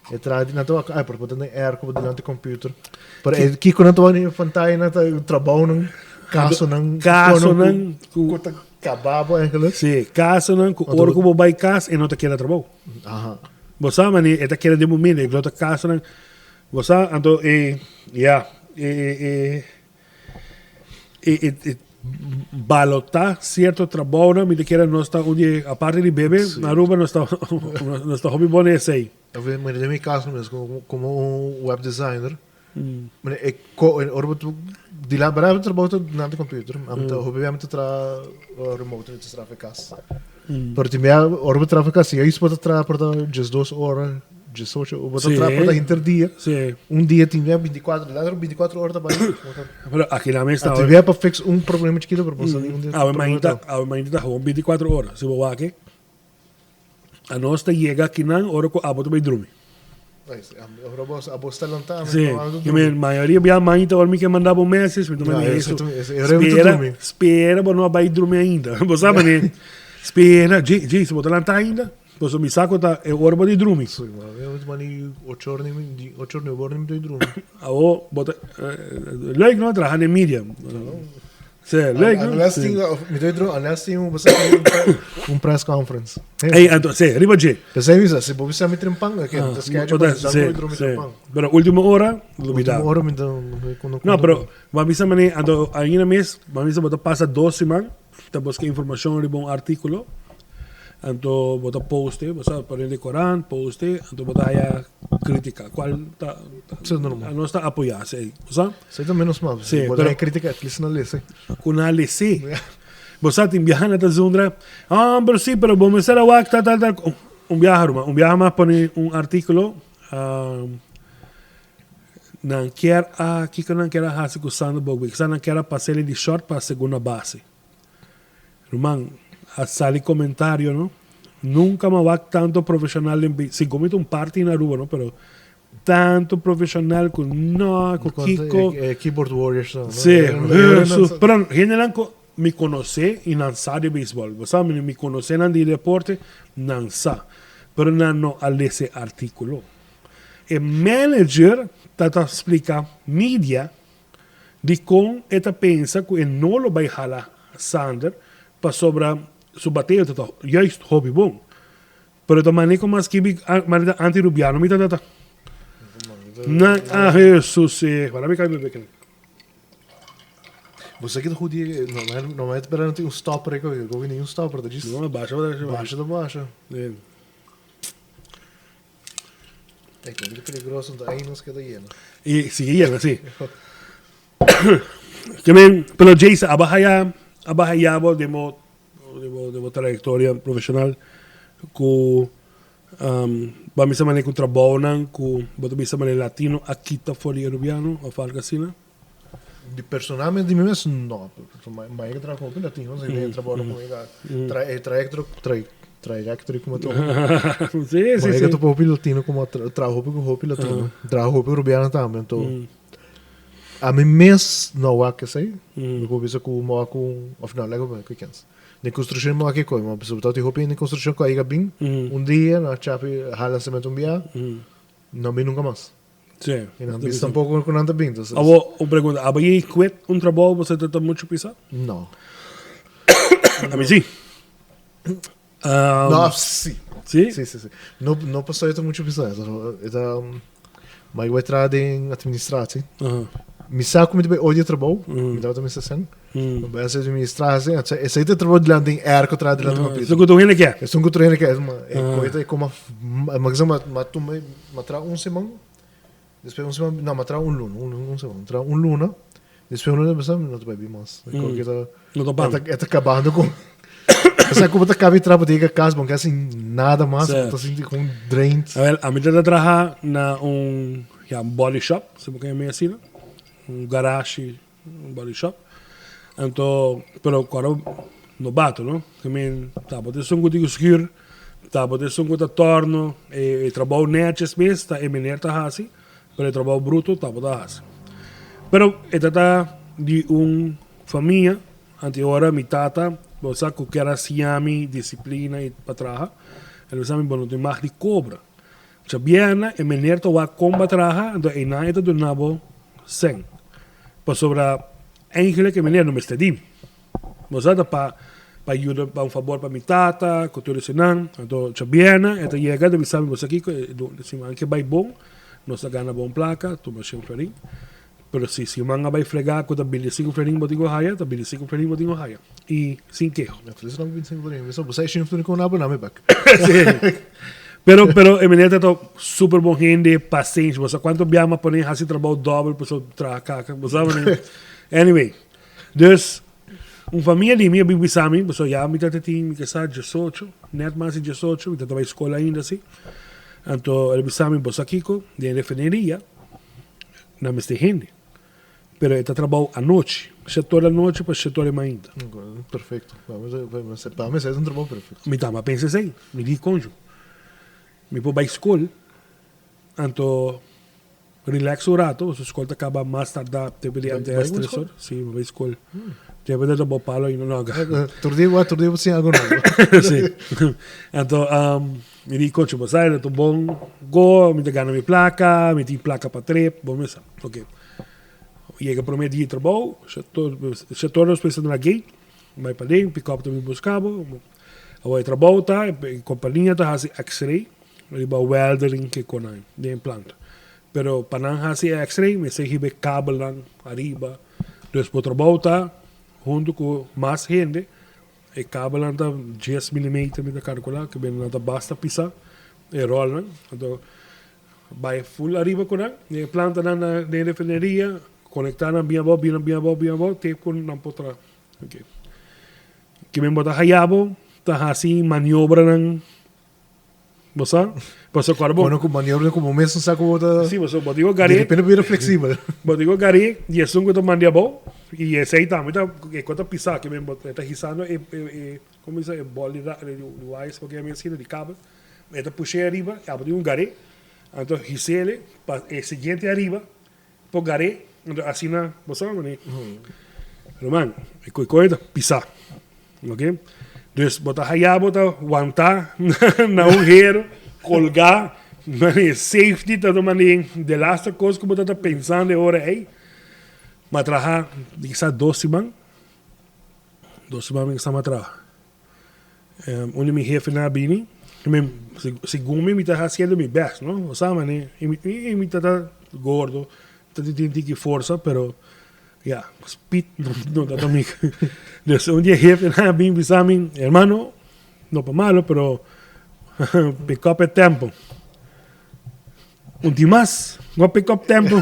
E traha di, nan ta wak, ai, pero bo ta den airco, bo dilanti computer. Pero e kiko nan ta wak den pantaya, nan ta trabounan, kasonan, Kasonan ku, ku ta kaba bo eigenlijk. Sí, kasonan ku Anto ora bo ku bo bai kas e no ta keda trabou. Aha. Bo sa mane e ta keda den bo mente, e ta kasonan, bo sa, anto e, ya, e, e, e, e, e balotá sierto trabounan, mi ta kere nos ta un di e, aparte di bebe, na Aruba nos ta, nos ta hopi bon den esei. Awe, mane den mi kaso mes, komo, komo un web designer, mane e ko, e ora bo ta di la berdad mi trabou ta dilanti computer, ami ta hopi bia mi ta traha remote, mi ta traha for kas. Pero tin bia ora bo traha for kas, si bo ta traha por ta diesdos ora, diesocho, bo ta traha por ta henter dia. Un dia tin bia binticuatro, letterlijk binticuatro ora ta bai. Pero aki na mes ta. Tin bia pa fix un problema chikito, pero bo sa di un dia. Awe mainta, awe mainta ta gewoon binticuatro ora, si bo wak. Anos ta yega akinan ora ku abo ta bai drumi. Abo sta lantá, Sí, i mi mayoria bia mainta ora mi ke manda bo message, mi ta manda eso. Spera, spera bo no a bai drumi ainda. Bo sa mane, spera, Jay, Jay, si bo ta lantá ainda, pasobra mi sa ku ta e ora bo di drumi. Sí, ocho ora ocho ora nuebe ora mi ta drumi. Abo bo ta, leuk no, traha den media. Sí, leuk, no? Unless tin, mi ta drumi, unless tin un, un press conference. Ey, anto, sí, riba dje. P'esei mi sa, si bo bisa mi trempan, oké, mi ta schedule pa mi sa ku mi drumi trempan. Pero ultimo ora, lubida. Ultimo ora mi ta, no, No, pero, bo a bisa mane, anto, ainda mes, bo a bisa bo ta pasa dos siman, ta buska informashon riba un artíkulo, anto bo ta post e, bo sa pone den korant, post e, anto bo ta haya kritika, kual ta, Esei normal. nos ta apoyá esei, bo sa? Esei ta menos mal, Sí, bo ta pero haya kritika at least nan lesa. Ku nan lesa. Bo sa tin biaha nan ta zundra, ah, pero si, pero bo mester a wak tal, tal, tal. Un biaha ruman, un biaha mas pone un artíkulo, nan kier a, kiko nan kier a hasi ku Sander Bogbek? Sa nan kier a pas'el di short pa segunda base. Ruman, a sali comentario no, nunca mi a wak tanto profesional den be, si como ta un party na Aruba no, pero tanto profesional cu no, cu kico. E keyboard warriors no. Si, Jesus, pero hendenan cu mi conoce y nan sa di baseball, bo sa, mi conoce nan di deporte, nan sa, pero nan no a lesa e articulo. E manager ta ta splica media Dikon e ta pensa ku e no lo bai hala Sander pasobra su bateo ta ta juist hopi bon. Pero ta mane ku mas skibi mane ta anti Rubiano mi ta ta ta. Na a Jesus eh. Wara mi kai bebe kende. Bo sa ki ta hudi normalmente pero no tin un stopper e koki koki ni un stopper ta djis. No basha basha. Basha ta basha. E koki ta peligroso anto ahí nos keda yena. Y sigui yena si. Ke men pero Jason aba haya aba haya bo den bo den bo den bo trayectoria profesional ku bo a bisa manera ku trabounan ku bo ta bisa manera latino a kita for di arubiano of algo asina? Di personalmente di mi mes no. Ma e traha hopi latino, si e trabou ku mi ta e trayecto trayectory kuma ta Si, si, Ma si. e topa hopi latino kuma traha hopi ku hopi latino. Traha hopi rubiano tambe anto ami mes no wak esei. Mi por bisa ku mi wak ku of no lego ku kens. Den construccion mi wak e koi ma pasobra ta hopi hende den construccion ku a yega bin un dia nan a chapi hala cemento un bia no bin nunka mas. Sí. Y nan bisa tampoco cu nan ta bin. Entonces. Abo, un pregunta. Abo yei quit un trabou pasobra ta ta mucho pisa? No. A mi sí. No, sí. Sí? Sí, sí, sí. No, no pasó ito mucho bisa. Ito, maar ik ben traden in administratie. Mi sa ku mi ta bai odia trabou, mi tabata mester sen. Mi bai hasi administratie, esei ta e trabou dilanti den airco traha dilanti computer. Esun ku tur hende ke. Esun ku tur hende ke. E koe ta e koma, mi a mi a tuma, mi a traha un siman, despues un siman, no mi a traha un luna, un siman, mi a traha un luna, despues un luna mi bisa mi no ta bai bin mas. E koe ta, e ta kabando ku, osea ku bo ta kaba di traha bo ta yega kas bo no ke hasi nada mas, bo ta sinti kon drained. Awel, ami ta traha na un Ya, un body shop, si bo ken mi asina. Un garage, un body shop. Anto, pero kòrda no bato, no? I mean, tabata esun ku tin ku skür, tabata esun ku ta tòrno, e trabou nètjes mes ta e meneer ta hasi, pero e trabou bruto tabata hasi. Pero e ta ta di un famia, anto e ora mi tata, bo sa ku kier a siña mi disiplina i pa traha, el a bisa mi bo no tin mag di kobra. Djabièrnè e meneer ta wak kon bo a traha, anto einan e ta duna bo sèn. Pasobra eigenlijk e meneer no mester di. Bo sa ta pa pa yuda pa un fabor pa mi tata ku tur esenan. Anto djabièrnè e ta yega e ta bisa mi bo sa kiko e siman ke bai bon nos a gana bon plaka tuma shen florin. Pero si siman a bai fregá ku ta bintisinko florin bo tin ku haya ta bintisinko florin bo tin ku haya i sin keho. At least nan bintisinko florin. Bo sa e shen florin ku nan a mi bek. Sí. Pero pero e meneer ta super bon hende, pasenshi. Bo sa kuantu bia mi a pone hasi trabou dòbel pasobra traha kaka. Bo sa manera. Anyway, dus un famia di mi a bin bisa mi, pasobra ya mi ta tin mi ke sa diesocho, nèt mas di diesocho, mi ta bai skol ainda si. Anto el a bisa mi, bo sa kiko, den refineria nan mester hende. Pero e ta trabou anochi, shete ora anochi pa shete ora mainta. Perfecto. Pa mi esei ta un trabou perfecto. Mi tamba pensa esei. Mi di konjo, mi por bai skol, anto relax un rato, pasobra skol ta kaba mas tarda tempo di MTS tres ora. Si, mi bai skol. Tempo ta trabou palo ainda no a gana. Tur dia tur dia bo siña algo nobo. Si. Anto mi di konjo, bo sa, ta un bon go, mi ta gana mi plaka, mi tin plaka pa trip, bo mester. Ok. Yega prome dia di trabou, setor nos mester na gate, bai paden, pick-up ta bin buska bo. Awor e trabou ta, e kompania ta hasi x-ray riba weldering ke konan den e planta. Pero pa nan hasi e x-ray mester hiba e kabelnan ariba. Dus bo trabou ta huntu ku mas hende, e kabelnan ta dies milimeter mi ta kalkula, ke nan ta basta pisa e rolnan. Anto Bai full ariba ku nan, den e plantanan na den e refineria, konektá nan bien abou, bien bien abou, bien abou, te ku nan por traha. Ok. Kimen bo ta haya bo ta hasi maniobranan, bo sa? Pasobra kòrda bo. Bueno, ku maniobranan ku bo mes no sa ku bo ta. Si, pasobra bo tin ku gar'é. Di repente bo bira fleksibel. Bo tin ku gar'é di esun ku ta manda abou, i esei tambe ta e ku ta pisá, kimen bo ta hisando e e komo bisa e bòl di di wires, ku ke asina di kabel. E ta push'é ariba, e abo tin un gar'é, anto his'é pa e siguiente ariba por gar'é, anto asina bo sa manera. Ruman, e koikoi ta pisá, ok. Dus bo ta haya bo ta wantá na un hero, kolgá, manera safety ta manera de laste kos ku bo ta pensando e ora ei. Mi a traha kisas dos siman, dos siman mi a traha. Un di mi hefenan a bini, segun mi, mi ta hasiendo mi best, no? Bo sa mane, i mi ta ta gordo, ta tin tiki forsa, pero ya, speed no ta ta mi. Dus un di e hefenan a bini bisa mi, hermano, no pa malo, pero pick up e tempo. Un di mas, no pick up tempo.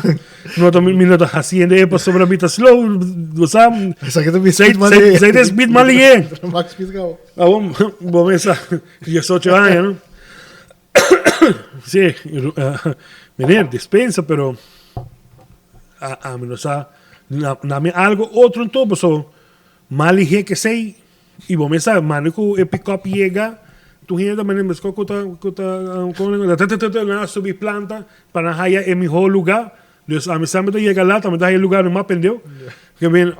No ta, mi no ta haciendo e pasobra mi ta slow, bo sa. Esaki ta mi speed mal lié. Esaki ta speed mal lié. Max speed gau. Awor, bo mesa 18 aña, no? Sí, meneer, dispensa, pero a, a mi no sa, na, na mi algo otro en todo, so mal lié que sei. I bo mes sa, mane ku e pikòp yega, tur hende ta mane meskos ku ta ku ta ta nan a subi planta pa nan haya e mihó lugá. Dus ami semper ta yega lat, ami ta haya e lugá no mas pendeu. Ke men,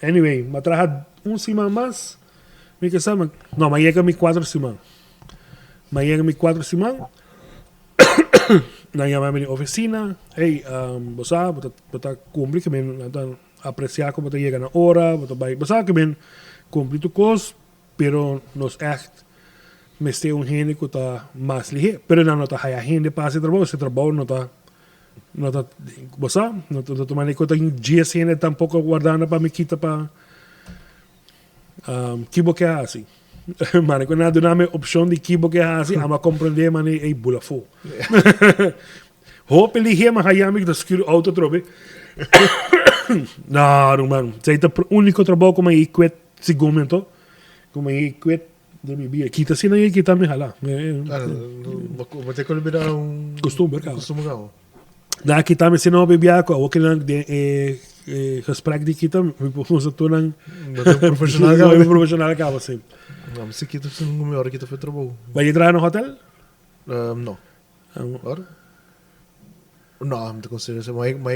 anyway, mi a traha un siman mas, mi ke sa, no, mi a yega mi kuater siman. Mi a yega mi kuater siman, nan yama mi den ofisina, hey, bo sa, bo ta bo ta kumpli ke men nan ta. Apreciá cu bo ta yega na ora, bo ta bai, bo sa cu men cumpli tur cos, pero nos echt Mester un hende ku ta mas lihé, pero nan no ta haya hende pa hasi e trabou, ese trabou no ta, no ta, bo sa, no ta, no ta manera ku ta tin dies hende tampoko wardando pa mi kita pa, ki bo ke hasi? Manera ku nan a duna mi e opshon di ki bo ke hasi, ami a komprendé manera ei bula afó. Hopi lihé mi a haya mi ku ta skür outo atrobe. No, ruman, esei ta úniko trabou ku mi a kwet segun mi anto, ku mi a kwet. Den mi bida. Kita asina y kita mi hala. Bo te kolo bira un Costumber caba. Costumber caba. Na kita mi asina hopi bia cu awor kinan den e gesprek di kita mi por usa tur nan. Bo ta un profesional caba. Un profesional caba si. No, mi si kita si mi ora kita for trabou. Bo a traha na hotel? No. Ora? No, mi ta considera esei. Ma ma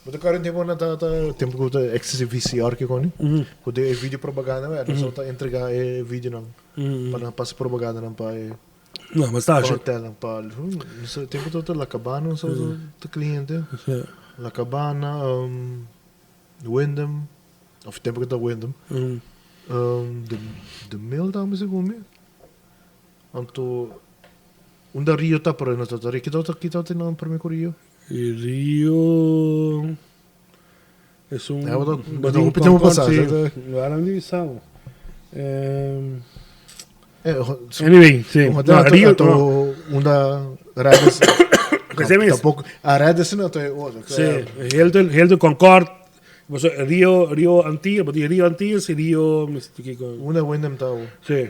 bo ta kòrda un tempu nan ta ta tempu ku ta existi VCR ke koni? Ku den e video propaganda wè, nos ta entrega e videonan pa nan pasa propagandanan pa e No, ma sta pa hotelnan pa no sé tempu ta La Cabana nos ta cliente. La Cabana, Wyndham, of tempu ku ta Wyndham. De de Mill tambe segun mi. Anto unda Rio ta pero no ta ta Rio. Kita ta kita ta nan prome ku Rio? E Rio es un Ja, wat wat hopi tempo pasa. Waarom di sao? Anyway, sí. No, Rio no. Unda Radisson. Tampoco a Radisson no te otro. Sí, Hilton, Hilton Concord. Rio Rio Antillas, Rio Antillas y Rio Unda Wyndham ta. Sí.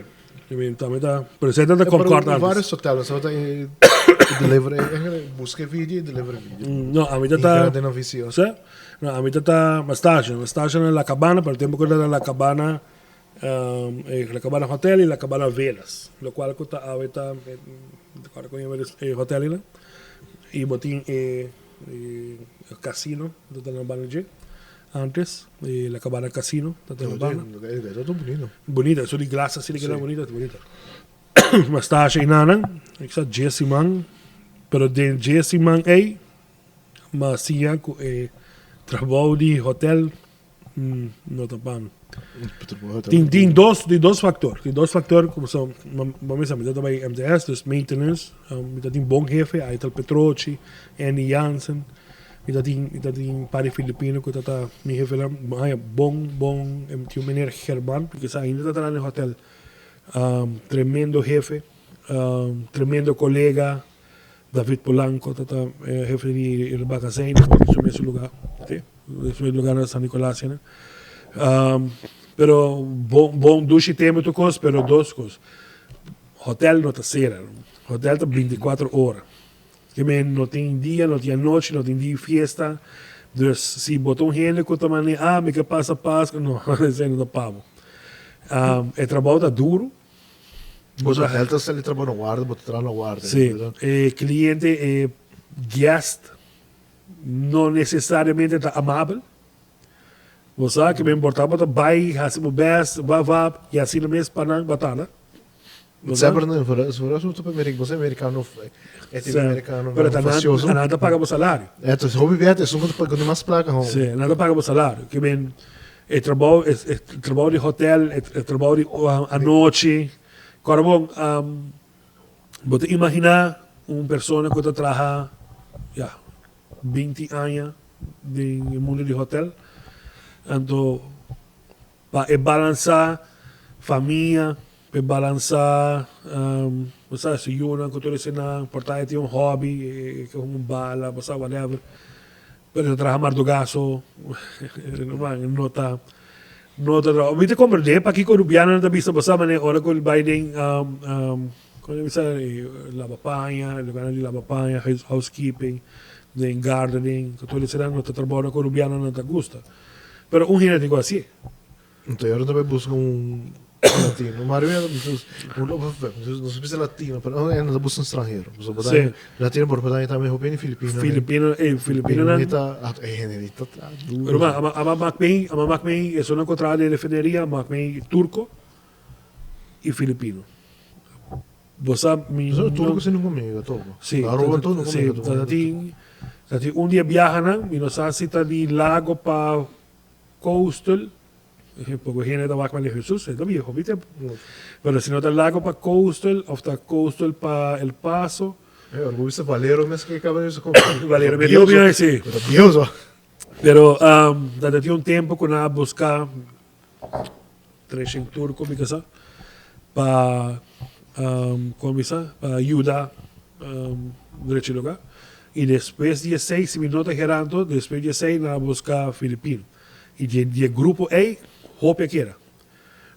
Tambe ta, pero esei ta Concord antes. Varios hoteles, so ta e deliver, busca e video y deliver e video. No, a mi ta ta. Den oficio. Sí. No, a mi ta ta Mastasha, Mastasha na La Cabana, pero tempo cu ta La Cabana, La Cabana Hotel y La Cabana Velas, lo cual cu ta awe ta, acorda con yama e hotelnan, y bo tin e casino, ta na banda dje. Antes, e La Cabana Casino, ta ta banda. E ta bunito. Bunito, eso di glas así di keda bunito, bunito. Mas ta haci enanan, ik sa djes siman, pero den djes siman ey, m'a siña cu e trabou di hotel no ta pa mi. Tin tin dos, tin dos factor, tin dos factor como son, bo mesa mi ta tabay MTS, dus maintenance, mi ta tin bon hefe, Aitel Petrochi, Andy Jansen. Mi ta tin mi ta tin par di filipino ku ta ta mi hefenan mi haña bon bon mi tin un meneer German ku kisa ainda ta traha den hotel tremendo hefe tremendo kolega David Polanco ta ta hefe di el magazijn den su mes luga si den su mes luga na San Nicolas asina pero bon bon dushi tempo tur kos pero dos kos hotel no ta sera hotel ta binti kuater ora. Ke men no tin dia, no tin anochi, no tin dia fiesta. Dus si bo ta un hende ku ta manda ah mi ke pasa Pasku, no, esei no ta pa bo. E trabou ta duru. Bo ta hel ta sali trabou na warda, bo ta traha na warda. Si, e kliente, e guest no nesesariamente ta amabel. Bo sa ke men por ta bo ta bai hasi bo best, wap wap, i asina mes pa nan batala. Semper nan voor voor ons op Amerika, boso americano e tipo americano. Pero ta nan nan ta paga bo salario. E to hopi bia te soms pa gana mas plaka home. Si, nan ta paga bo salario. Ke men e trabou e trabou di hotel, e trabou di anochi. Kòrda bon, bo ta imagina un persona ku ta traha ya 20 aña den e mundo di hotel, anto Pa e balansa famia, pa e balansa bo sa su yunan ku tur eseinan, por ta e tin un hobby, e ke hunga un bala, bo sa whatever, pero e ta traha marduga so, no ta no ta traha. Mi ta komprende pakiko rubianonan ta bisa bo sa manera ora ku bai den komo ta bisa laba paña, lugarnan di laba paña, housekeeping, den gardening, ku tur eseinan no ta trabou ku rubianonan ta gusta. Pero un hende tin ku hasié. Enton ora ta bai buska un latino. Mario ya no sa bisa latino, pero un hende ta buska un stranhero. Pasobra bo ta latino por por tambe hopi hende filipino. Filipino, ey filipino nan. Ta e hende di ta traha duro. Pero ma ama mak mei, ama mak mei esun ku traha den refineria a mak mei turko i filipino. Bo sa mi no. Turko si no komi topo. Si, Aruba tur no komi topo. Ta tin ta tin un di e biahanan mi no sa si ta di lago pa coastal. Poko hende ta wak Maria Jesus, e ta bieu hopi tempu. Pero si no ta Lago pa Coastal of ta Coastal pa El Paso. E ora bo bisa Valero mes ke kaba di Valero mes hopi bieu si. Ta bieu so. Pero ta tin un tempu ku nan a buska Treshing Turco mi kasa pa kon bisa pa yuda drechi luga y despues di esey si mi no ta geranto despues di esey nan a buska Filipino y di e grupo ey hopi a keda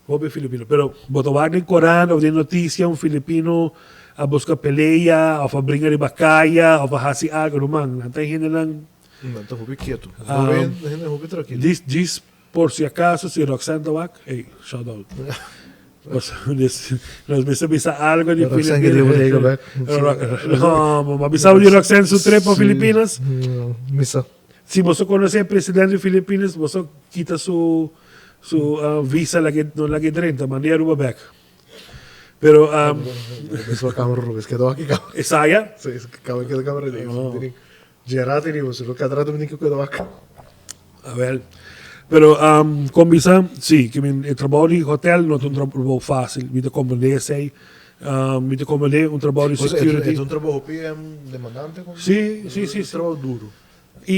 hopi Filipino pero bo ta wak den corant of den noticia un Filipino a buska pelea of a bringa riba caya of a haci algo ruman nan ta hendenan Nan ta hopi keto nan ta hopi trankilo. Djis Por si acaso si Roxanne ta wak, ey, shout out. Nos mester bisa algo di Roxanne que debo de back. No, ma bisa di Roxanne su trip pa Filipinas. Misa. Si boso conoce e presidente di Filipinas, boso kita su su visa lage no lage drenta, manda e Aruba back. Pero Eso camera Rubens quedó aquí. Esaya? Sí, quedó cámara. Gerard di riba su cada rato mi tin cu cuida wak. Awel. Pero con bisa, si, ke mi e trabou di hotel no ta un trabou facil. Mi ta comprende esey. Mi ta comprende un trabou di security. E ta un trabou hopi demandante. Si, si, si. Un trabou duro. Y,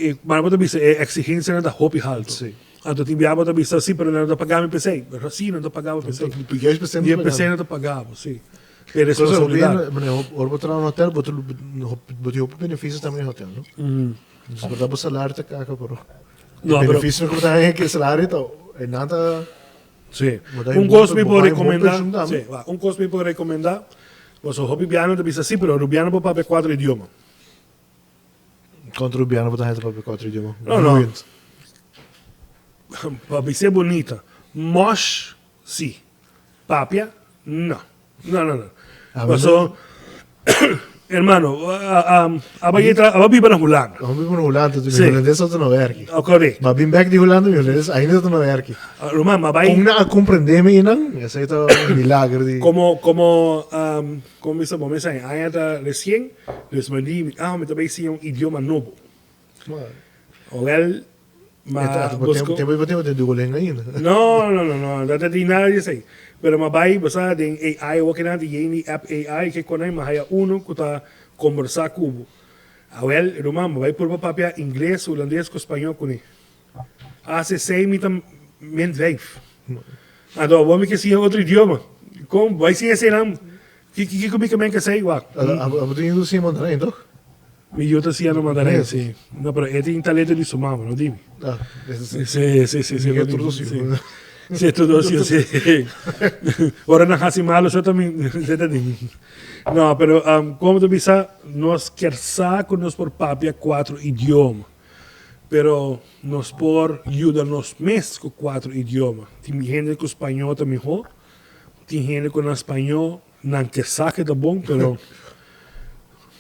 y, maar bo ta bisa e exigencianan ta hopi halto. Si. Anto tin bia bo ta bisa, si, pero nan no ta paga mi p'esey. Pero si, nan ta paga bo p'esey. Juist p'esey nan ta paga bo. P'esey nan ta paga bo, si. E responsabilidad. Ora bo traha na hotel, bo tin hopi beneficio tambe den hotel, no? Dus por ta bo salario ta kaka, pero e beneficio ku bo ta haña ku e salario ta, e nan ta. Si. Un kos mi por rekomendá, si, wak, un kos mi por rekomendá, pasobra hopi bianan ta bisa si, pero rubiano por papia kuater idioma. Kontra rubiano bo ta haña ta papia kuater idioma? No, no. Pa bis'é bunita, mòsh si, papia no. No, no, no. Paso, hermano, aba yeta, aba biba na Hulanda. Aba biba na Hulanda, mi hulandes ta na werki. Oh, correcto. Ma bin bek di Hulanda, mi hulandes ainda ta na werki. Ruman, ma bai. Kon nan a comprende mi einan, esei ta un milager di. Como, como, como mi sa, bo mesa aña ta recien, dus mi di, ah, mi ta bai siña un idioma nobo. Owel, ma busco. Tempo bo tempo den Duolingo ainda. No, no, no, no, no ta tin nada di esei. Pero ma bai, bo sa, den AI awor kinan tin yen di app AI ke konai, ma haya uno ku ta kombersá ku bo. Awel, ruman, bo bai purba papia ingles, hulandes ku spañó kuné. Hasi esei mi ta ment vijf. Anto awor mi ke siña otro idioma. Kon? Bo bai siña eseinan? Kiko mi ke men ke esei? Wak. Abo tin yu siña mandarin, tok? Mi yu ta siña no mandarin, si. No, pero e tin talento di su mama, no di mi. Ah, eso si. Si, si, si, si. Mi tur dos yu. Si, tur dos yu, si. Ora nan hasi malo, so ta mi, se ta di mi. No, pero como ta bisa, nos kier sa cu nos por papia cuatro idioma, pero nos por yuda nos mes cu cuatro idioma. Tin hende cu spañó ta miho, tin hende cu nan spañó Nan ke sa ke ta bon, pero.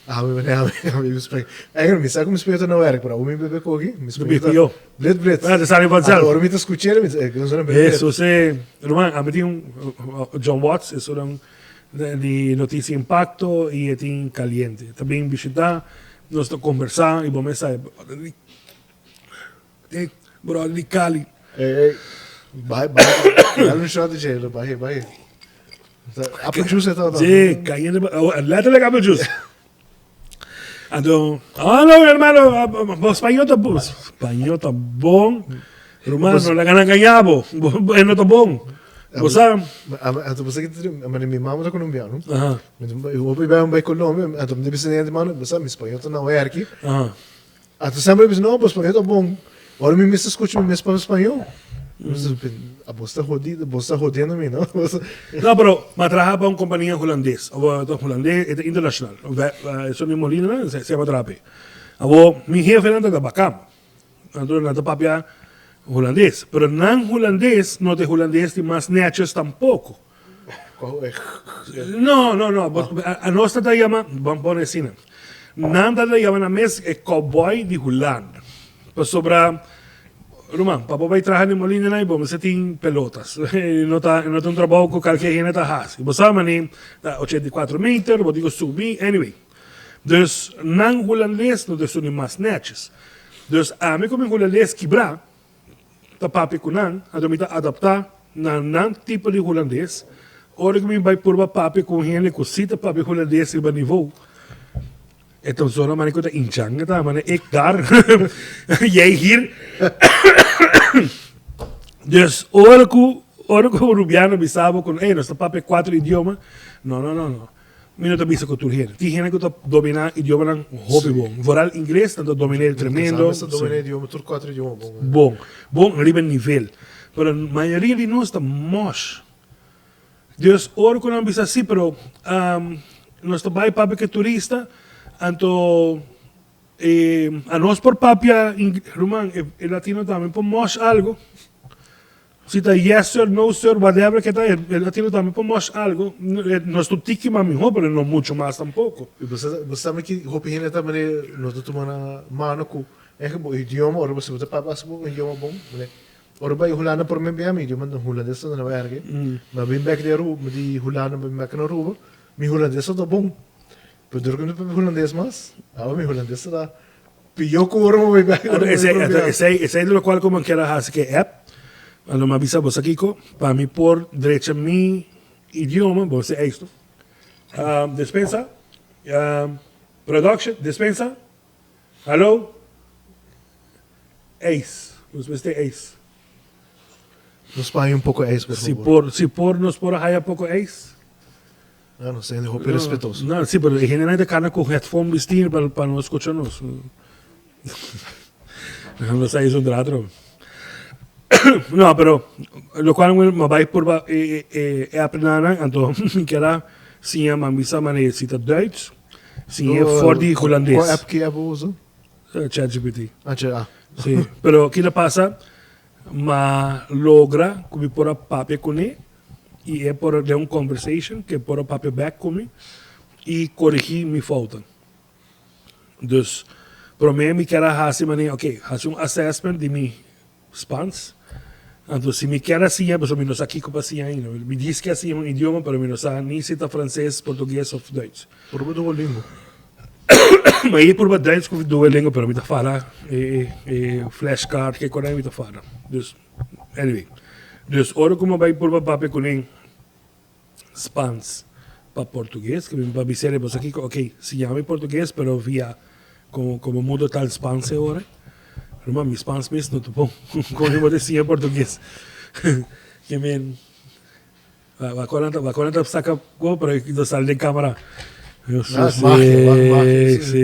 Ami mane ami ami mi spreek. Eigenlijk mi sa ku mi spreek ta na werk, pero mi bebe koki, mi spreek ta pió. Blit blit. Ah, ta sali vanzelf. Ora mi ta skuch'é, mi ta e sona blit blit. Eso si. Ruman, ami tin un John Watts, esun di Noticia Impacto i e tin Caliente. Ta bin bishitá, nos ta kombersá i bo mes sa e bròder di Cali. Ey, ey, bai, bai, dale un shot di dje, bai, bai. Apple juice e tabata. Sí, cayendo, letterlijk apple juice. Anto, oh no, hermano, bo spañó ta bon. Spañó ta bon. Ruman, no laga nan gaña bo. E no ta bon. Bo sa. Anto bo sa ki ta, mi mama ta colombiano. Hopi bai bai Colombia, anto mi ta bisa nan, hermano, bo sa mi spañó ta na werki. Anto semper mi bisa, no, bo spañó ta bon. Ora mi mes ta skucha mi mes papia spañó, mi bisa, abo sta jodido, bo sta jodiendo mi, no? No, pero mi a traha pa un kompania hulandes, abo ta hulandes, e ta internashonal. Esun di Molina nan, semper a traha p'e. Abo, mi hefenan ta tabakan, anto nan ta papia hulandes, pero nan hulandes no ta e hulandes di mas nètjes tampoko. No, no, no. Anos ta ta yama, bon pone asina. Nan ta ta yama nan mes e cowboy di Hulanda. Pasobra, ruman, pa bo bai traha den molina nan, bo mester tin pelotas. No ta, no ta un trabou ku kalke hende ta hasi. Bo sa mane ta 84 meter, bo tin ku subi, anyway. Dus nan hulandes no ta esun di mas nètjes. Dus ami ku mi hulandes kibrá. ta papia ku nan, anto mi ta adaptá na nan tipo di hulandes. Ora ku mi bai purba papia ku un hende ku si ta papia hulandes riba nivou, e ta zona manera ku ta inchan e ta, manera ik daar, jij hier. Dus ora ku ora ku un rubiano bisa bo ku ey nos ta papia kuater idioma, no no no no. Mi no ta bisa ku tur hende. Tin hende ku ta dominá idiomanan hopi bon. Vooral ingles nan ta dominá el tremendo. Nos ta dominá idioma, tur kuater idioma bon. Bon. Bon riba nivel. Pero mayoria di nos ta mòsh. Dus ora ku nan bisa si, pero nos ta bai papia ku e turista, anto anos por papia, ruman, e latino tambe por mòsh algu. Si ta yes sir, no sir, whatever ke ta, e latino tambe por mòsh algu. Nos ta un tiki mas mihó, pero no mucho mas tampoko. I bo sa ki hopi hende ta manera no ta tuma na mano ku bo idioma, ora bo ta papia bo idioma bon, Ora bai Hulanda prome bia mi idioma hulandes ta na werk. Ma bin bek di Aruba, di Hulanda bin bek na Aruba, mi hulandes ta bon. Pero dor ku mi no papia hulandes mas, awe mi hulandes ta pio ku ora mi bai bek. Anto esei, anto esei, esei ta lokual ku mi kier a hasi ku e app. Anto mi a bisa bo sa kiko, pa mi por drecha mi idioma, bo mester eis no. Despensa, production, despensa, hallo. Ijs. Nos mester ijs. Nos por haya un poco ijs, por Si favor. por, si por nos por a haya poco ijs. No, nos ta hende hopi respetoso. No, si, pero e hendenan ta cana cu headphone bisti pa, pa no scucha nos. Nos a hizo un rato. No, pero locual mi a bay purba e, e, e app nan, anto mi kier a siña mami sa manera si ta Duits, siña for di Hulandes. Cual app ki app bo usa? ChatGPT. Ah, chat, ah. Sí, pero kila pasa, ma logra ku mi por a papia kuné i e por a den un conversation ku e por a papia bek ku mi i korigí mi fouten. Dus, promé mi kier a hasi manera, ok, hasi un assessment di mi Spans. Anto si mi kier a siña, pasobra mi no sa kiko pa siña ainda. Mi djis ke a siña un idioma, pero mi no sa ni si ta franses, portugues of Duits. Purba Duolingo. Ma e purba Duits ku Duolingo, pero mi ta fala e e flashcard ke kos mi ta fala. Dus, anyway. Dus ora ku mi a bai purba papia kuné Spans pa portugues, ke mi pa bis'é boso kiko, ok, siña mi portugues, pero via komo komo mundo tal Spans e ora. Ruman, mi Spans mes no ta bon. Kon mi por ta siña portugues? Ke men, wak nan ta wak nan ta saka ko, pero e ta sali den kamera. No, es magia, magia. Si, si.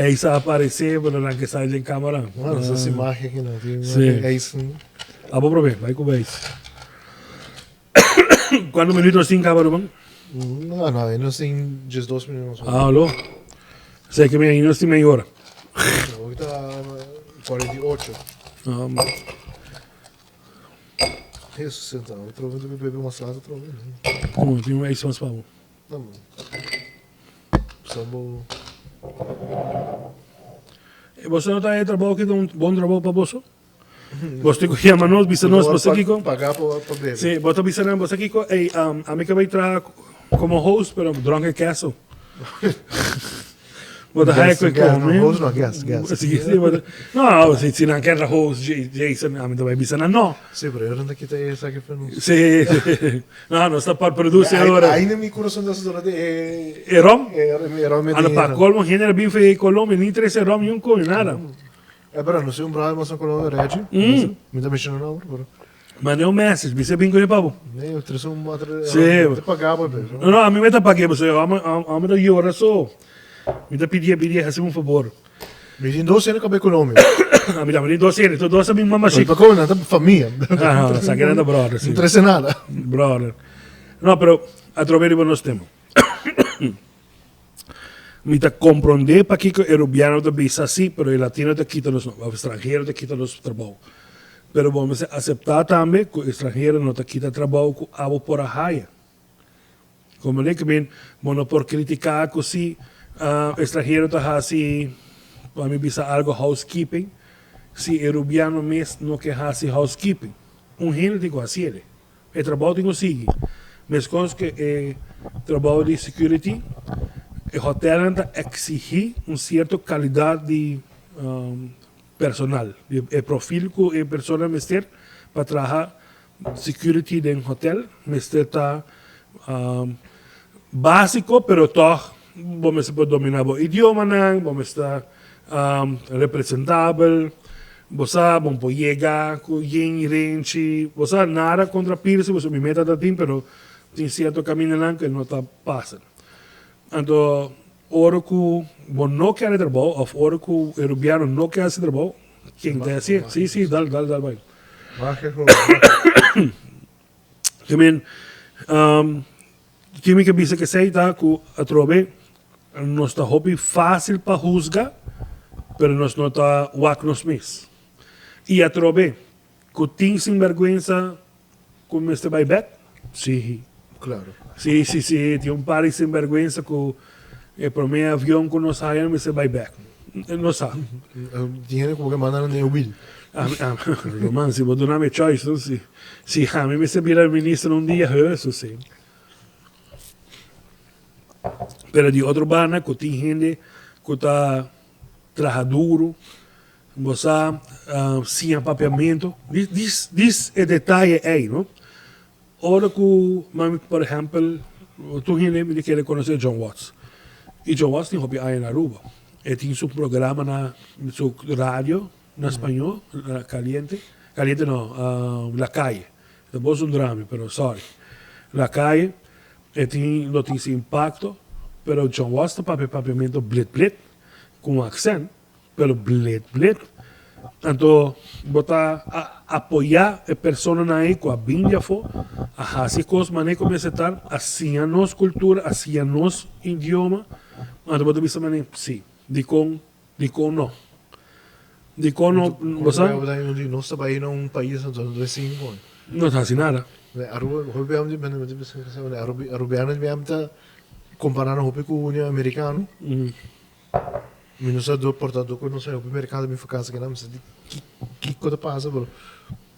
Eis a aparesé, pero nan ke sali den kamera. No, no si magia ki no. Si. Eis. Abo promé, bai ku eis. Cuanto minuut nos tin caba ruman? No, no, nos tin 12 minuut. Ah, lo. Sei que mi nos tin meia hora. Ahorita 48. Ah, Jesus, senta. Otro vez bebe mas laat otro vez. Como tin un ijs mas pa bo. No, man. Sambo. E boso no ta e trabou ki ta un bon trabou pa boso? Bos tin ku yama nos, bisa nos, bo sa kiko? Paga pa bebe. Sí, bo ta bisa nan, bo sa kiko? Ey, ami ke bai traha komo host, pero Drunken Castle. Bo ta haya ku e kome. Host no, guest, guest. Sí, sí, bo ta, no, si, si nan ker ta host, Jason, ami ta bai bisa nan no. Sí, pero ellos no ta kita esaki pa nos. Sí, sí. No, nos ta pa produce ahora. Ainda mi kurason ta sudando di e. E rom? E rom. Ando pa colmo, hende a bin for Colombia, ni trece rom ni un koño, nada. E pero no si un brother mas na Colombia Reggie. Mi ta menciona nomber pero. Manda un message, bisa bin con e papo. Nee, tres un otro. Sí. Te pagaba pe. No, no, a mi me ta pague, pasobra amo ta yora so. Mi ta pidié, pidié, hasi un favor. Mi tin dos hende ku a bai Colombia. A mi tambe tin dos hende, tur dos a bin mama shik. Pa komo nan ta famia. Aha, sa ke nan ta brother, si. No trese nada. Brother. No, pero atrobe riba nos tema. Mi ta comprende pakico e Rubiano ta bisa asi, pero e Latino ta kita nos, of extranhero ta kita nos trabou. Pero bo mester acepta tambe cu extranhero no ta kita trabou cu abo por a haya. Comprende? Ke men, bo no por critica cu si extranhero ta haci, pa mi bisa algo, housekeeping, si e Rubiano mes no ke haci housekeeping. Un hende tin cu haciele. E trabou tin ku sigui. Meskos ku e trabou di security, e hotelnan ta eksigí un sierto kalidat di. personal, e profil ku e persona mester pa traha security den hotel mester ta básiko pero tòg bo mester por dominá bo idiomanan, bo mester ta representabel, bo sa bo por yega ku yen renchi, bo sa nada kontra pirsi pasobra mi meta ta tin pero tin sierto kamindanan ku e no ta pasa. Anto ora ku bo no kere trabou òf ora ku e rubiano no ke hasi trabou, ken ta hasié? Sí, sí, dal, dal, dal bai. Te men, ke mi ke bisa kesei ta ku atrobe nos ta hopi fásil pa husga, pero nos no ta wak nos mes. I atrobe ku tin sinbèrgwensa Ku mester bai bek? Sí. Claro. Sí, sí, sí. Tin un par di sinbergüenza ku e promé avion ku nos haya mester bai bek. Nos sa. Tin hende ku bo ke manda nan den e wiel. Roman, si bo duna mi e choice, no? Si, si ami mester bira minister un dia, hesu sí. Pero di otro banda ku tin hende ku ta traha duru. Bo sa siña papiamentu. Dis dis e detaye ei, no? Ora ku mami, por ehèmpel, tur hende mi ta kere konosé John Watts. I John Watts tin hopi aña na Aruba. E tin su programa na su radio na spañó, Caliente, Caliente no, La Calle. Ta bon su drami, pero sorry. La Calle, e tin Noticia Impacto, pero John Watts ta papia papiamentu blit blit, ku un aksènt. Pero blet blet. Anto bo ta apoyá e personanan ei ku a bin di afó, a hasi e kos manera ku mester ta, a siña nos kultura, a siña nos idioma. Anto bo ta bisa manera, sí, dikon, dikon no? Dikon no, bo sa? Nos ta bai na un pais anto no ta sin kon. No ta hasi nada. Aruba, hopi bia arubiano ta kompará nan hopi ku amerikano. Mi no sa do por ta do ku no sa hopi merkado mi vakansi kina mi sa di kiko ta pasa pero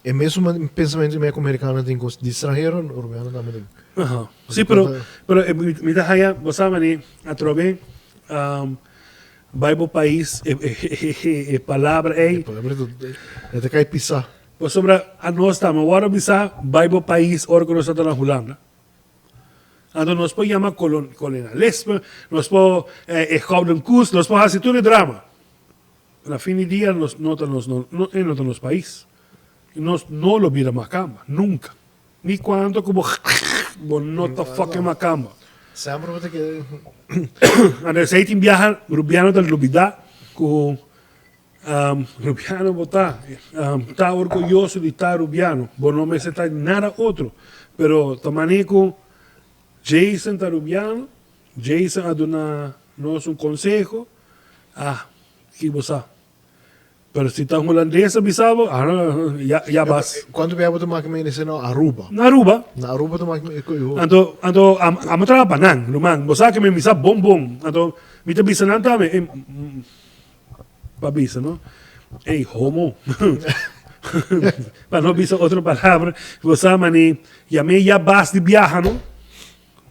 e mesun pensamentu mi ku merikano tin ku di stranhero rubiano tambe tin. Aha si pero pero mi ta haya bo sa mane atrobe bai bo pais e palabra ei. E palabra e ta kai pisa. Pasobra anos tambe wòrdu bisa bai bo pais ora ku nos ta na Hulanda. Anto nos por yama kolonialisme, nos por e gouden koets, nos por hasi tur e drama. Na fin di dia nos no ta nos no e no ta nos pais. I nos no lo bira makamba, nunka. Ni kuanto ku bo bo no ta fucking makamba. Semper bo ta kere. Anto esei tin biaha Rubiano ta lubida ku Rubiano bo ta, ta orguyoso di ta Rubiano, bo no mester ta nada otro, pero ta manera cu Jason ta Rubiano, Jason a duna nos un conseho, ah, ki bo sa, pero si ta Hulandes a bisa bo, ah, ya, ya bas. Cuanto bia bo ta maki mene esei na Aruba? Na Aruba. Na Aruba ta maki mene. Anto, anto, amo traha pa nan, ruman, bo sa ke mi bisa bon bon, anto mi ta bisa nan tambe, Pa bisa no, ey homo. Pa no bisa otro palabra, bo sa mane yam'é ya bas di biaha no.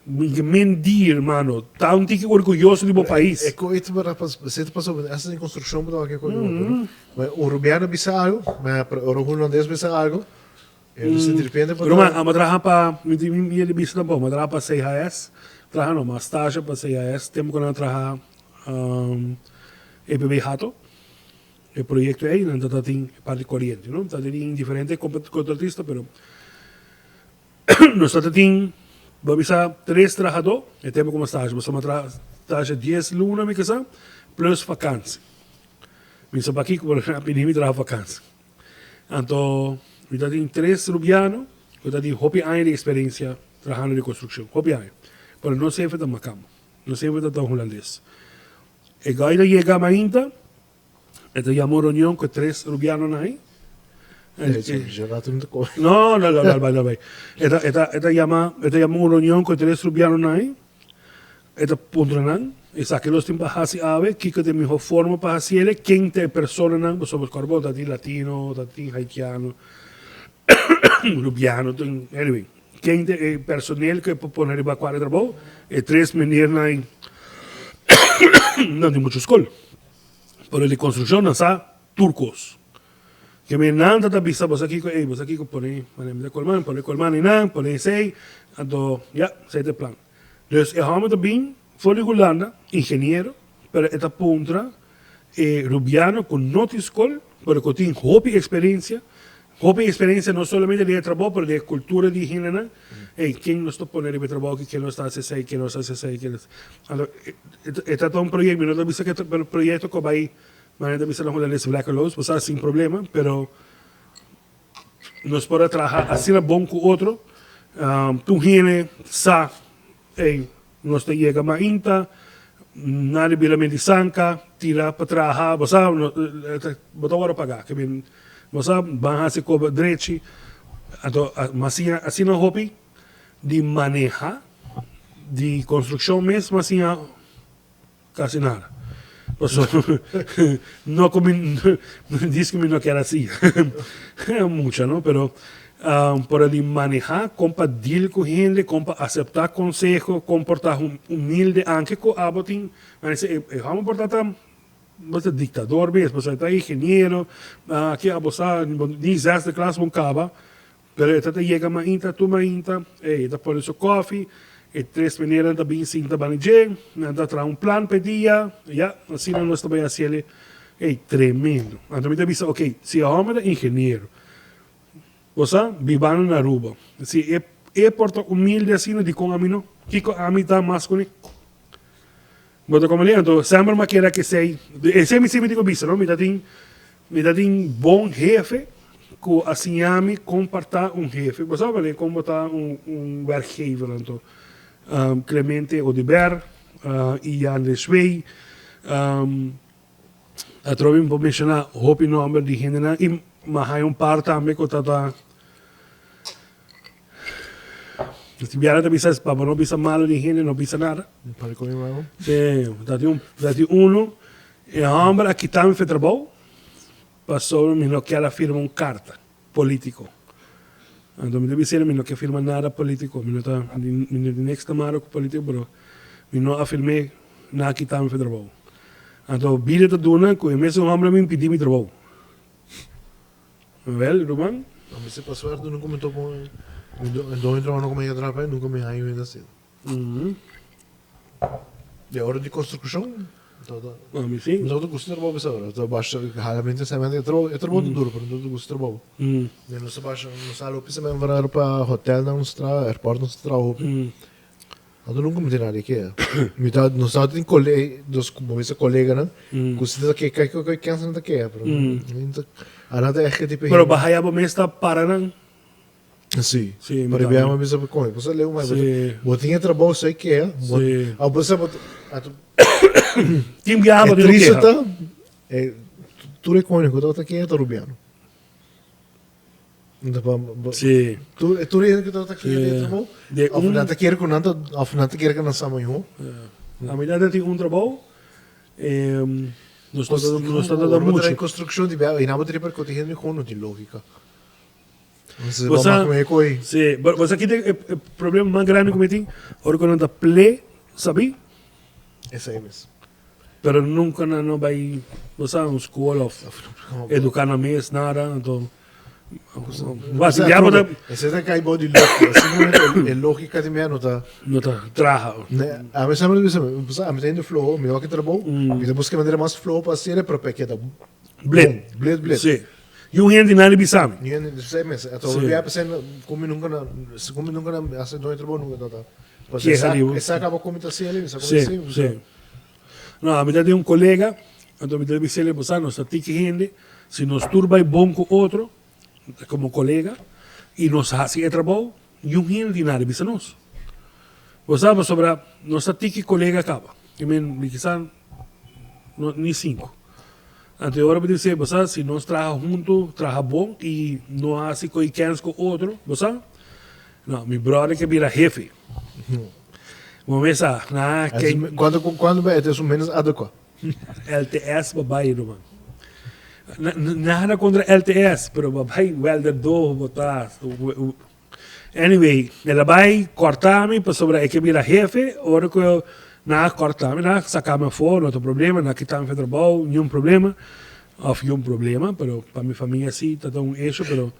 Mendir mano, ta un tiki orguyoso di bo pais. E ko ito para sete pasobra esta den construccion bo ta wak e ko no. Ma un rubiano bisa algo, ma ora un hulandes bisa algo, e ta sinti repente bo ta. Ruman, amo traha pa, mi tin mi di bisa tampoco, mi a traha pa CHS, traha no, ma stage pa CHS, tempo ku nan a traha EPB Hato, e proyecto ey nan ta tin e parti coriente no, ta tin diferente contratista pero nos ta tin bo bisa tres trahador e tempo como stage bo sa traha stage dies luna mi kasa plus vakantie mi sa pakiko pero a pidi mi traha vakantie anto mi ta tin tres rubiano cu ta tin hopi aña di experiencia trahando di construccion hopi aña pero no semper ta macamba. No semper ta ta hulandes. E guy ta yega mainta, e ta yama un reunion ku e tres rubianonan ei. No, no, no, no, no, E ta, e ta, e ta yama, e ta yama un reunion ku e tres rubianonan ei. E ta puntra nan, esaki nos tin pa hasi awe, kiko ta e mihó forma pa hasi el, ken ta e personanan, pasobra Kòrbon ta tin latino, ta tin haitiano, rubiano, tin, anyway. Ken ta e personeel ku e por pone riba kua di trabou? E tres meneernan ei no tin muchu skol, pero di konstrukshon nan sa tur kos. Ke men nan ta ta bisa boso kiko, ey boso kiko pone, pone mi ta kolman, pone kolman einan, pone esei, anto ya, esei ta e plan. Dus e hòmber ta bin for di Hulanda, ingeniero, pero e ta puntra e rubiano ku no tin skol, pero ku tin hopi eksperensia, hopi eksperensia no solamente den e trabou, pero den e kultura di hendenan, ey ken nos ta pone riba e trabou aki, ken nos ta hasi esei, ken nos ta hasi esei, ken nos, anto e ta ta un proyekto, mi no ta bisa ku e ta un proyekto ku a bai Manera ta bisa na hulandes vlekkeloos, bo sa sin problema, pero nos por a traha asina bon ku otro, tur hende sa ey nos ta yega mainta, nada bira menti sanka, tira pa traha, bo sa bo ta wòrdu pagá, ke men bo sa ban hasi koba drechi, anto asina asina hopi di maneha di konstrukshon mes mi a siña. Casi nada. Paso no cu mi dice cu mi no kier haci mucha no pero por di maneha con pa deal cu hende con pa acepta conseho con por ta humilde anke cu abo tin e homber por ta ta bo ta dictador mes pasobra e ta ingeniero aki abo sa ni zesde klas bon caba Pero e ta ta yega mainta tur mainta, ey, e ta pone su kofi, e tres meneernan ta bin sinta banda dje, nan ta traha un plan pa e dia, ya, asina nos ta bai haci el, ey, tremendo. Anto mi ta bisa, ok, si e homber ta ingeniero, bo sa, bibando na Aruba, si e e por ta humilde asina, dikon ami no? Kiko ami ta mas ku ne? Bo ta komprende? Anto semper mi a keda ku esei, esei mi siempre tin ku bisa, no, mi ta tin Mi ta tin bon hefe ku a siña mi kon par ta un hefe. Bo sa manera kon bo ta un werkgever anto. Clemente Oduber i Jan de Swey. Atrobe mi por menshoná hopi nòmber di hendenan i mi a haña un par tambe ku ta ta Biaha ta bisa pa bo no bisa malu di hende no bisa nada. Sí, ta tin uno. E hòmber a kita mi fe trabou pasobra mi no kier a firma un karta polítiko. Anto mi ta bisa mi no kier firma nada polítiko, mi no ta mi no tin niks te mara ku polítiko pero mi no a firm'é nan a kita mi fe trabou. Anto bida ta duna ku e mesun hòmber a bin pidi mi trabou. Wèl, ruman. A mi si pa suerte nunka mi topa un doño trabou no ku mi a traha pa e nunka mi haña un hende asina. De ora di construccion A mi si. Mi no ta gusta trabou bisa ora. Ta basha halamente cement e trabou e trabou ta duro pero mi no ta gusta trabou. De nos ta basha nos sali hopi cement vanar pa hotelnan nos ta traha airport nos ta traha hopi. Anto nunca mi tin nada di ke. Mi ta nos ta tin cole nos bo bisa coleganan cu si ta ke ke ke kensa nan ta keha pero mi ta anan ta echt e tipo Pero bahaya bo mes ta para nan. Sí. Sí, mi tambe. Pero bisa come. Bo sa leu mai. Sí. Bo tin e trabou sei ke. Sí. A bo sa bo Tin biaha bo tin keha. Ta e tur e kone ku ta keha ta rubiano. Sí. Tur tur e ku ta keha den trabou. Of nan ta kere ku nan ta of nan ta kere ku nan sa mihó. A mi ta tin un trabou. Nos ta nos ta da mucho. Construccion di biaha, i nan bo ta riba ku tin hende ku no tin lógika. Bo sa, sí, bo sa kiko e problema mas grandi ku mi tin? Ora ku nan ta ple sabí. Esei mes. Pero nunka nan no bai, bo sa, un skol of eduká nan mes, nada, anto Bo sa, bo ta. Esei ta kai bou di lógika. Simplemente e lógika di mi no ta. No ta traha. Ami semper ta bisa, bo sa, ami ta hende floho, mi no ke trabou, mi ta buska e manera mas floho pa hasiel, pero pa e keda Blit. Blit, blit. Sí. Y un hende nadie bisa mi. Ni hende, sei mes. Ato sí. Bia pesen komi nunca na komi nunca na hace doño trabou nunca tata. Pues esa esa acaba komi ta sele, esa komi sí. Sí. No, a mi ta un colega, anto mi ta bisele bosa nos ta tiki hende, si nos tur bai bon ku otro como colega y nos hasi e trabou, ni un hende di nadie bisa nos. Bosa pasobra nos ta tiki colega caba. I men mi kisa no ni sinku. Anto e ora bo di se, bo sa, si nos traha huntu, traha bon i no hasi ko'i kens ku otro, bo sa? No, mi bròder ke bira hefe. Bo mes sa, na ke. Kuantu kuantu bo e su menos adekuá? LTS bo bai, ruman. Nada kontra LTS, pero bo bai welder doho bo ta. Anyway, el a bai kòrta mi pasobra e ke bira hefe, ora ku nan a kòrta mi, nan a saka mi afó, no ta problema, nan a kita mi for trabou, niun problema. Of un problema, pero pa mi famia si ta ta un issue, pero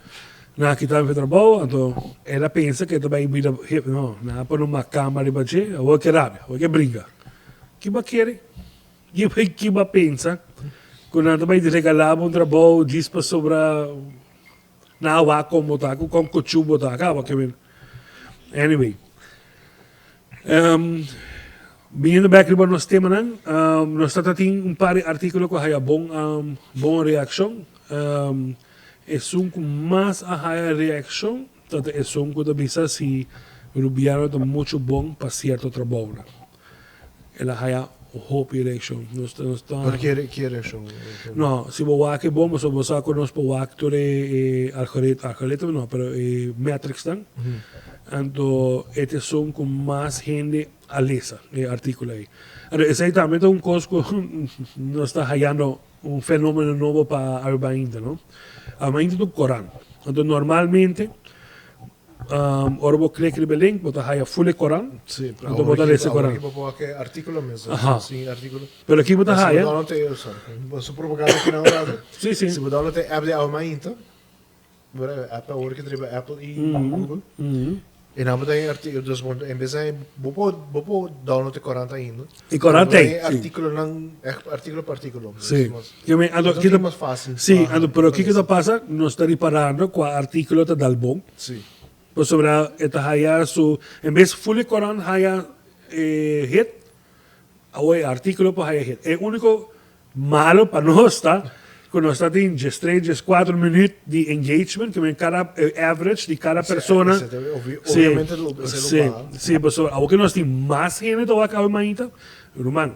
nan a kita mi for trabou, anto el a pensa ku e ta bai bira hep, no, nan a pone un makamba riba dje, awor e ke rabia, awor e ke bringa. Ki bo a kere? Ki bo a pensa ku nan ta bai regala bo un trabou djis pasobra nan a wak kon bo ta, ku kon kuchu bo ta, kaba ke men. Anyway. Biniendo bek riba nos temanan, nos ta ta tin un par di artíkulo ku a haya bon bon reakshon. Esun ku mas a haya reakshon ta ta esun ku ta bisa si Rubiano ta muchu bon pa sierto trabounan. El a haya hopi reakshon. Nos ta nos ta. Pero ki ki reakshon? No, si bo wak e bon pasobra bo sa ku nos por wak tur e algoritmo no, pero e metricsnan. Anto e ta esun ku mas hende a lesa e artíkulo ei. Anto esei tambe ta un kos ku nos ta hayando un fenómeno nobo pa Aruba ainda, no? Aruba ainda ta un korant. Anto normalmente ora bo klik riba e link bo ta haya ful e korant. Sí, pero Anto bo ta lesa e awor korant. aki bo por wak e artíkulo mes, Aha. sin artíkulo. Pero aki bo ta Si bo haya. download e, sorry, bo su propaganda aki nan un rato. Sí, sí. Si bo download e app di Aruba ainda, Apple awor ki ta riba Apple i Google. E nan bo ta haña artíkulo, dus bo en bes di bo por bo por download e korant ainda. E korant Bo ta ei, haña si. artíkulonan, ègt artíkulo pa artíkulo. Si. Mas, Yo me ando ta kita mas fásil. Si, ando pero kiko ta pasa? Nos ta riparando kua artíkulo ta dal bon. Si. Pasobra e ta haya su, en bes ful e korant haya e hit, awor e artíkulo por haya hit. E úniko Malo pa nos ta cu nos ta tin diestres, diescuatro minuut di engagement, cu men cada average di cada persona. Si, si, si, pasobra awor cu nos tin mas hende ta wak awe mainta, ruman,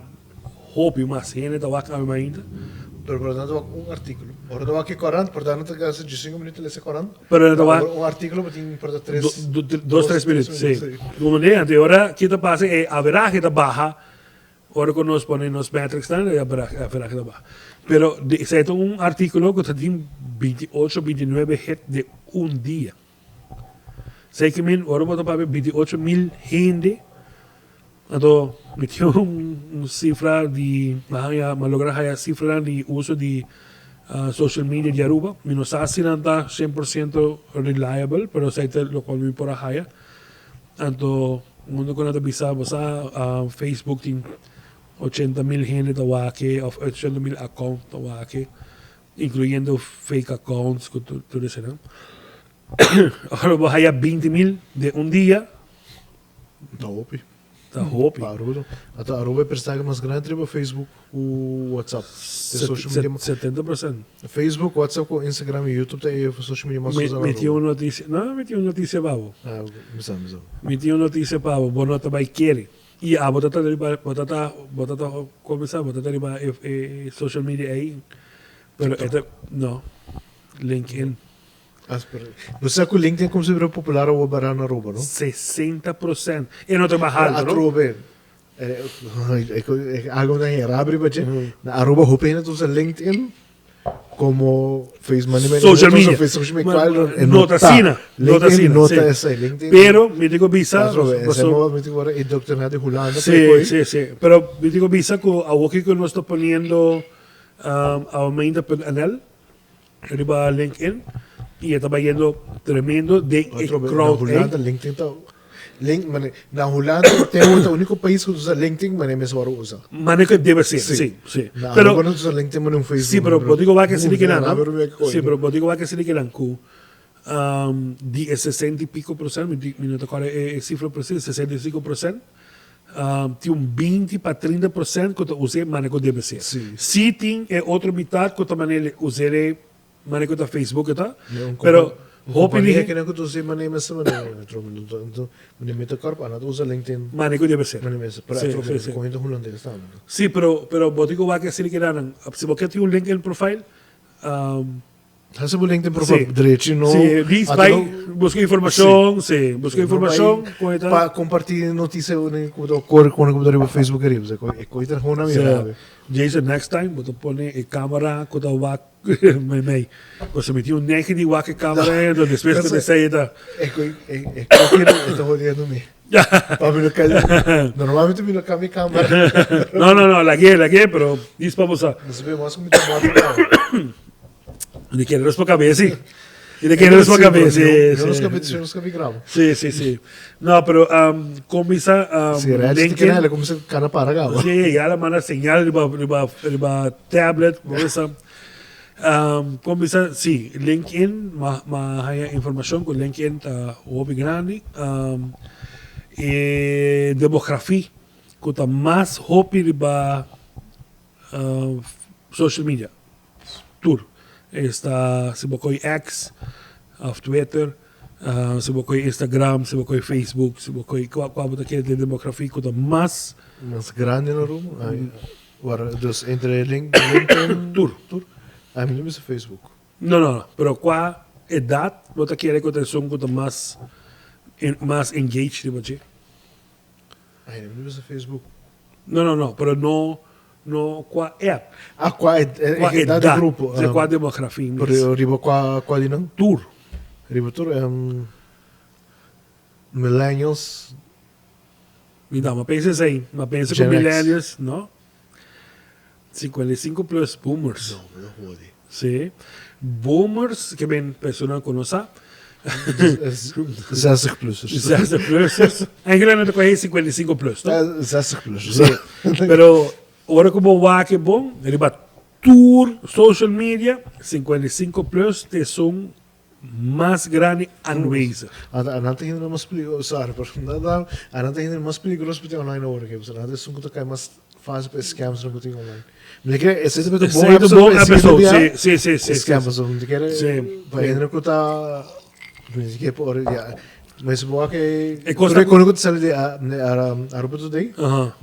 hopi mas hende ta wak awe mainta. Pero por nan ta wak un articulo. Ora ta wak e corant, por nan ta gasta diescinco minuut ta lesa e corant. Pero nan ta wak. Un articulo bo tin por ta tres. Dos, tres minuut, si. Como ne, anto e ora ki ta pasa e averahe ta baha. Ora ku nos pone nos metricsnan e averahe ta baha. Pero di esei ta un artíkulo ku ta tin 28, 29 hit den un dia. Esei ke men ora bo ta papia 28 mil hende, anto mi tin un sifra di mi a haña mi a logra haña sifranan di uso di social media di Aruba. Mi no sa si nan ta shen por siento reliable, pero esei ta lokual mi por a haña. Anto mundo ku nan ta bisa bo sa Facebook tin 80 mil hende ta wak-e of 80 mil account ta wak-e incluyendo fake accounts ku tur esenan. Ora bo haya 20 mil den un dia. Ta hopi. Ta hopi. Pa Aruba. Anto Aruba e percentahe mas grandi riba Facebook ku WhatsApp. E social media mas. 70%. Facebook, WhatsApp ku Instagram i YouTube ta e social media mas usa na Aruba. Mi tin un noticia, no mi tin un noticia pa bo. Ah, bisa, bisa. Mi tin un noticia pa bo, bo no ta bai kere. I abo ta ta riba, bo ta ta, bo ta ta, como sa, bo ta ta riba e social media ei, pero e ta, no, LinkedIn. Bo sa ku LinkedIn a kumsa bira popular awor bara na Aruba, no? 60%. E no ta baha alto, no? Atrobe. Algo ta hera riba dje. Na Aruba hopi hende ta usa LinkedIn komo Facebook. Social media. Social media. Kual No ta asina. No ta LinkedIn asina. no ta esei. LinkedIn. Pero mi tin ku bisa. Atrobe. Esei mi tin ku wòrdu indoctriná di Hulanda. Si, si, si. Pero mi tin ku bisa ku awor kiko nos ta poniendo aumenta.nl. Riba LinkedIn y e ta bayendo tremendo den e crowd Na Hulanda LinkedIn ta link mane na Hulanda te ta unico pais ku ta usa LinkedIn mane mes wòrdu usa. Mane ku debe ser si si. Na Aruba no ta usa LinkedIn mane un Facebook. Si pero bo dico wak esei di kinan no si pero bo dico wak esei di kinan ku di e 60 y pico procent mi no ta kòrda e cifra precies 65 procent Tin un 20 pa 30 procent cu ta us'e manera cu debe ser. Si tin e otro mitad cu ta manera us'e manera cu ta Facebook e ta, pero hopi di hende cu ta us'e manera mester manera manera mi ta corp ana ta usa LinkedIn manera cu debe ser. Pero atrobe con hende hulandes tambe. Si, pero pero bo tin cu wak esei kidanan. Si bo kier tin un LinkedIn profile, Hasi bo LinkedIn profile drechi no. Sí, dis bai busca informacion, sí, busca informacion con eta. Pa comparti noticia cu ta ocurri con cu ta riba Facebook ariba, e coi ta gewoon na mira. Jason, next time bo ta pone e camera cu ta wak meimei. Pasobra mi tin un negi di wak e camera ei, enton despues cu ta esei ta. E coi e coi e ta jodiendo mi. Pa mi no cay, normalmente mi no cambia camera. No, no, no, lag'é, lag'é, pero dis pa bo sa. No sabia mas cu mi ta mata. Di kere nos pa kabes, si. Di kere nos pa kabes, si. Yo nos kabes, yo nos kabes graba. Si, si, si. No, pero um, kumisa um, Si, Reggie te kere, kumisa kana para gaba. Si, ya la manda señal riba, riba, riba tablet, kumisa. Um, kumisa, si, LinkedIn, ma, ma haya informacion ku LinkedIn ta hopi grandi. Um, e demografia ku ta mas hopi riba uh, social media. Tur. Esta si bo koy X of Twitter, si bo koy Instagram, si bo koy Facebook, si bo koy kua kua bo ta kere den demografia ku ta mas. Mas grandi na Aruba? Ai, wara, dus entre Link, LinkedIn. Tur. Tur. Ai, mi no bisa Facebook. No, no, no, pero kua edat bo ta kere ku ta esun ku ta mas mas engaged riba dje? Ai, mi no bisa Facebook. No, no, no, pero no No kua app. Ah, kua Kua edat edat. grupo. Si kua demografia mes. Pero riba kua kua di nan? Tur. Riba tur millennials. Mi no, m'a pensa esei. M'a pensa ku Gen X. millennials, no. 55 plus, boomers. No, mi no hodi. Si. Boomers, ke men personanan ku no sa. 60 plussers. 60 plussers. Eigenlijk nan ta kohe 55 plus, no? 60 plussers. Si. Pero ora ku bo wak e bon, riba tur social media, 55 plus ta esun mas grandi aanwezig. Anta nan ta hende mas peligroso, sorry, pero nan ta hende mas peligroso pa tin online awor aki, pasobra nan ta esun ku ta kai mas fácil pa e scams nan ku tin online. Mi ta kere esei ta un bon Esei ta un bon episode pa e siguiente episode, bia, si, si, si, si, e si. scam, pasobra mi ta kere Si. pa hende ku ta, mi ta kere pa ora ya, Mes bo wak E e kos tur ta e kono ku ta sali di Aruba Today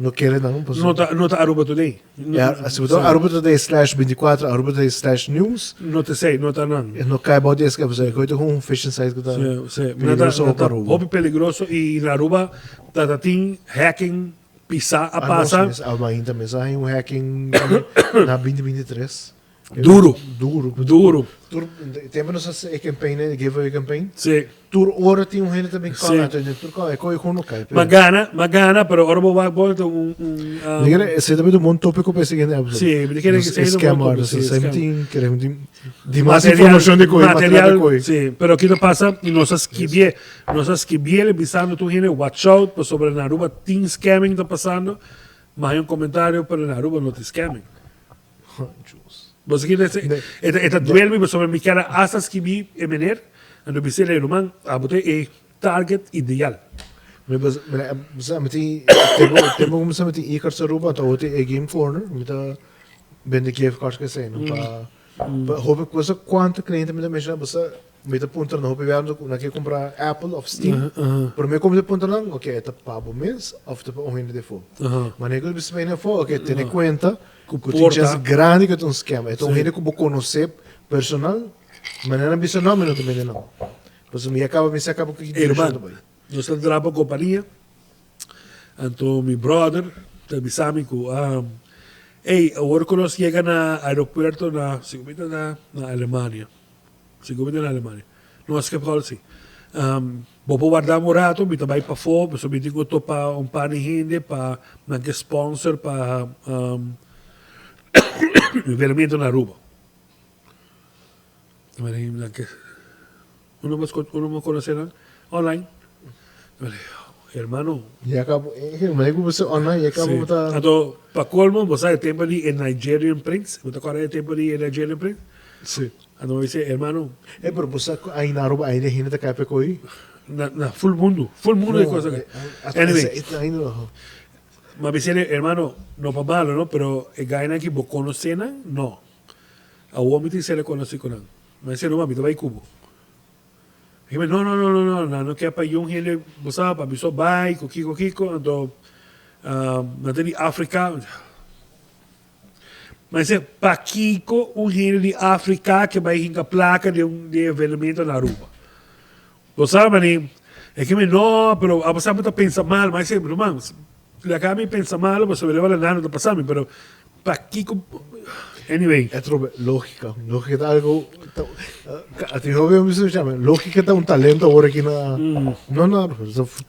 no kere nan pasobra No ta no ta Aruba Today. Ya si bo ta Aruba Today slash 24 Aruba Today slash news No ta esei no ta nan. E no kai bou di esaki pasobra e koe ta un phishing site ku ta Si si peligroso nan ta pa Aruba. Hopi peligroso i na Aruba ta ta tin hacking pisa a pasa. Anos mes a mainta mes a haña un hacking na 2023. Duro. Duro. Duro. Tur tempo nos hace e campaign, e giveaway campaign. Sí. Tur ora tin un hende ta bin Sí. comment, en tur ko, e ko e no kai. Ma gana, ma gana, pero ora bo wak bo ta un un Mi kere, esei ta un bon tópiko pa e siguiente episode. Sí, mi kere Dus esei ta un bon scam tópiko, artists, sí, esei scam. tin, kere tin di mas informashon di koe, material di koe. Sí, pero kiko pasa, nos a skibié, nos a skibié bisando tur hende watch out pasobra na Aruba tin scamming ta pasando, ma hay un komentario pero na Aruba no tin scamming. Bo sa kiko e ta e ta duel mi pasobra mi kier a hasta skibi e meneer anto mi sele ruman abo ta e target ideal. Mi sa mi tin tempo tempo ku mi sa mi tin e-cards Aruba anto awo tin e game corner mi ta bende gift cards ku esei no pa pa hopi cosa kuantu cliente mi ta menshona bo sa Mi ta puntra nan hopi bia nan ke kumpra Apple of Steam. Prome ku mi ta puntra nan, ok, e ta pa bo mes of ta pa un hende di afó? Manera ku ta bisa pa hende afó, ok, tene kuenta ku tin chèns grandi ku e ta un scam. E ta un hende ku bo konosé personal, manera nan bisa no, mi no ta bende nan. Pasobra mi ya kaba, mi sa kaba ku ki direkshon ta bai. Nos ta traha pa kompania, anto mi brother ta bisa mi ku, ey, awor ku nos yega na aeropuerto na, si ku mi ta na Alemania. Sigur mi ta na Alemania. No Schiphol si. Bo por warda un rato, mi ta bai pafó, pasobra mi tin ku topa un par di hende pa nan ke sponsor pa evenemento na Aruba. Nan ke, uno bo konosé nan online. Hermano. Ya kabo, manera ku bo bisa online, ya kabo bo ta. Anto, pa kolmo, bo sa e tempo di e Nigerian Prince? Bo ta kòrda e tempo di e Nigerian Prince? Si. Anto bo bisa, hermano. E, pero bo sa ku ai na Aruba ainda hende ta kai pa e koi? Na, na ful mundu, ful mundu e kos aki. Anyway. Ma bisa, hermano, no pa malo no, pero e gainan aki bo konosé nan? No. Awor mi tin sele konosí ku nan. Mi a bisa, no, mi ta bai ku bo. Himé, no, no, no, no, no, nan no ke pa yun hende, bo sa, pa mi so bai ku kiko, kiko, anto nan ta di Afrika. Ma esei, pakiko un hende di Afrika ke bai hinka plaka den un den evenemento na Aruba? Bo sa, mane, e ke mi, no, pero abo sa bo ta pensa mal, ma esei, ruman, laga mi pensa malo pasobra e ora nan no ta pasa mi, pero Pakiko anyway. E trobe logika. Logika ta algo a ti hopi mi sa chama. Logika ta un talento awor aki na no na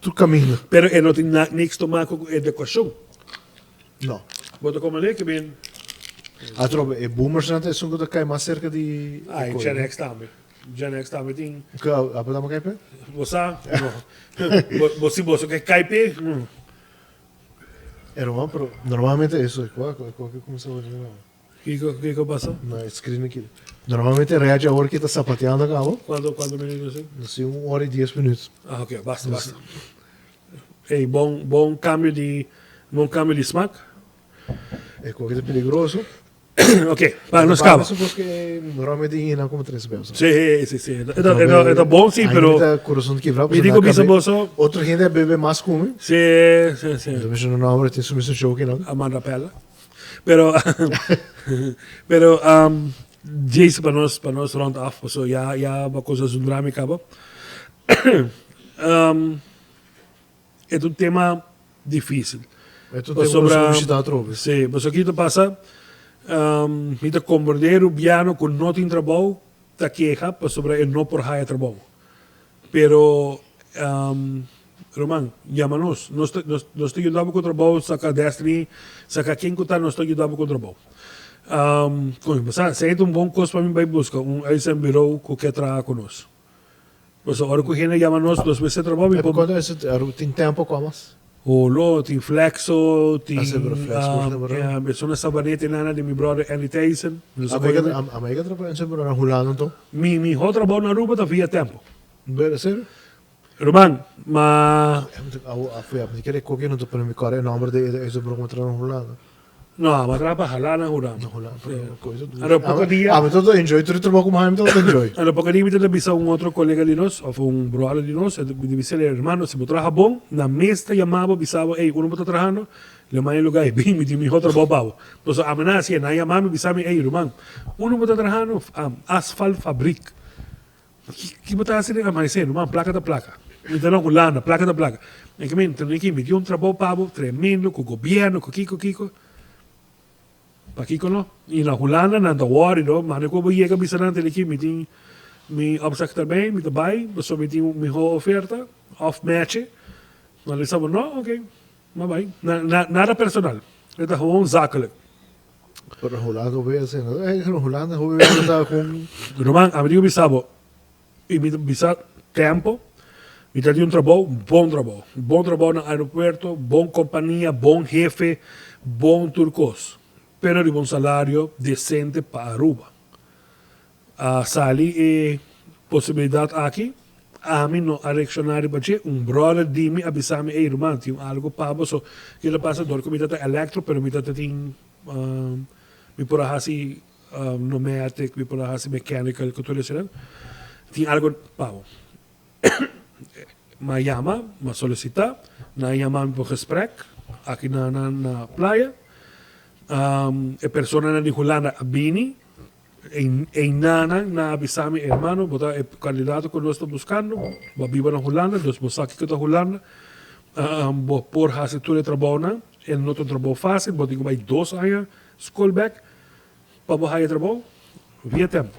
tur kaminda. Pero e no tin niks te maken ku edukashon. No. Bo ta komprende ke men. Atrobe, e boomers nan ta esun ku ta kai mas serka di e Ai, Gen X tambe. Gen X tambe tin. Ku abo tambe kai p'e? Bo sa? No. Bo si boso ke kai p'e? E ruman, pero normalmente eso, kua kua ke kuminsá wak na. Kiko kiko pasa? Na e screen aki. Normalmente Reggie awor ki ta sapateando kaba. Kuantu kuantu minuut así? Así un ora i dies minuut. Ah ok, basta basta. Ey bon bon kambio di bon kambio di smak. E koki ta peligroso. Ok, pa nos kaba. Supos ke normalmente hina como tres bes. Sí, sí, sí. E ta, e ta, e ta bon sí, pero Ta corazon kibra. Mi di ku bisa boso. Otro hende a bebe mas ku mi. Sí, sí, sí. Entonces mi no nombre tin su mismo show ki no. Amanda Pella. Pero pero um, Jason pa nos pa nos rond af, so ya ya ba cosa zundra mi kaba. um, E ta un tema dificil. E ta un tema ku nos a bishita atrobe. Si, pasobra ki ta pasa, mi ta komprende Rubiano ku no tin trabou ta keha pasobra e no por haya trabou. Pero, ruman, yama nos. Nos ta nos ta yuda bo ku trabou, saka Destiny, saka ken ku ta, nos ta yuda bo ku trabou. Bo sa, esei ta un bon kos pa mi bai buska un uitzendbureau ku ke traha ku nos. Pasobra ora ku hende yama nos, nos mester trabou mi por. Kuantu es Aruba tin tempo kua mas? Holo, tin Flexo, tin Ah, pero Flexo por ejemplo. Persona Sabanete nana di mi brother Andy Thijssen. Amo yega trabou en Sabaneta na Hulanda anto? Mi mihor trabou na Aruba ta via tempo. Berde serio? Ruman, ma. Mi kere koki no ta pone mi kòrda e nòmber di e bròder ku mi traha na Hulanda. No, mi a traha pa hala na Hulanda. Na Hulanda, pero koisa dushi. Anto poko dia. Ami tabata enjoy tur e trabou ku mi haña, mi tabata enjoy. Anto poko dia mi tabata bisa un otro kolega di nos, òf un bròder di nos, mi ta bisa el, hermano, si bo traha bon, nan mes ta yama bo, bisa bo, ey, unda bo ta trahando? Lo manda e lugá ei, bin, mi tin mihó trabou pa bo. Pasobra ami nan hasié, nan yama mi, bisa mi, ey, ruman, unda bo ta trahando? Asfalt fabriek. Ki bo ta hasi den amanecer? Ruman, plaka ta plaka. Mi ta na Hulanda, plaka ta plaka. Mi ke men, tene ki, mi tin un trabou pa bo tremendo ku gobierno, ku kiko, kiko. Pakiko no? I na Hulanda nan ta wòri no, mane ku bo yega bisa nan tene ki, mi tin mi opzegtermijn, mi ta bai, pasobra mi tin un mihó oferta, òf mèche. Nan lo bisa bo, no, oke, mi a bai. Nada personal, e ta gewoon zakelijk. Pero Hulanda hopi bes asina. Eh, Hulanda hopi bes ta con. Ruman, ami dico bisa bo, y mi ta bisa tempo, mi ta di un trabou, bon trabou. Bon trabou na aeropuerto, bon compania, bon hefe, bon tur cos. Pero riba un salario decente pa Aruba. A sali e posibilidad aki, ami no a reacciona riba dje, un brother di mi a bisa mi, ey ruman tin algo pa bo, so kila pasa dor cu mi ta ta electro pero mi ta ta tin mi por a haci pneumatic, mi por a haci mechanical cu tur esnan, tin algo pa bo. Mi a yama, mi a solicita, nan a yama mi pa un gesprek aki na na playa, e personanan di Hulanda a bini. Einanan nan a bisa mi, Hermano, bo ta e kandidato ku nos ta buskando, bo a biba na Hulanda, dus bo sa kiko ta Hulanda, bo por hasi tur e trabounan, e no ta un trabou fásil, bo tin ku bai dos aña skol bèk pa bo haña trabou, via tempu.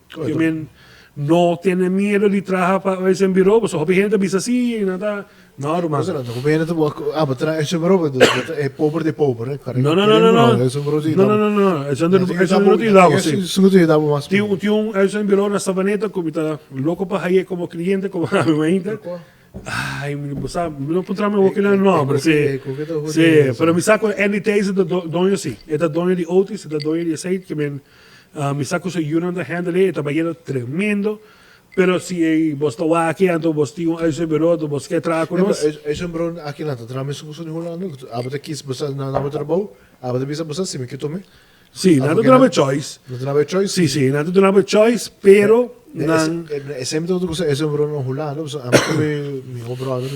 Ke men no tene miedo di traha pa ese biro, pasobra hopi hende ta bisa si, nan ta, no ruman. Pasobra hopi hende ta ah bo traha ese biro, e pober di pober. No, no, no, no, no. Ese biro no, no, no, no, ese no ta yuda bo, si. Ese no ta yuda bo mas. Tin un ese biro na Savaneta ku mi ta loko pa haye komo kliente, komo ami ainda. Ay, mi bo sa, mi no puntra mi hoki nan nomber, si. Si, pero mi sa ku Andy Thijssen ta doño si. E ta doño di Otis, e ta doño di esei, ke men mi sa ku su yunan ta handle e, e ta bayendo tremendo. Pero si e bos ta wak aki, anto bos tin un uitzendbureau, anto bos ke traha ku nos. Uitzendbureau aki nan ta traha mesun ku su di Hulanda? Abo ta kis bo sa nan bo trabou, abo ta bisa bo sa si mi ke tuma. Sí, nan ta duna bo e choice. Nan ta duna bo e choice? Sí, sí, nan ta duna bo e choice, pero nan. E semper ta gusta e brother na Hulanda, pasobra ami ku mi miho brother,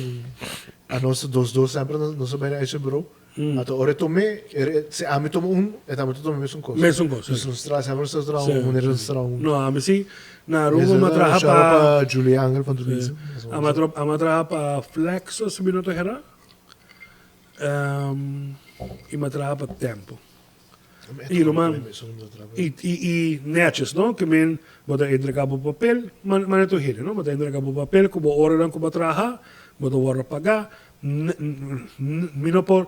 anos dos dos semper nos a bai na ese bro. Anto ora e tome, si ami tuma un, e tambe ta tuma mesun kos. Mesun kos, sí. Nos traha, semper nos ta traha un, manera nos traha un. No, ami sí, na Aruba mi a traha pa. pa Julie Angel van Tunisë. Ami a traha pa Flexo, si mi no ta hera, i mi a traha pa Tempo. I ruman, i i netjes no, ke men bo ta entrega bo papel, manera tur hende no, bo ta entrega bo papel ku bo oranan ku bo a traha, bo ta wòrdu pagá, mi no por,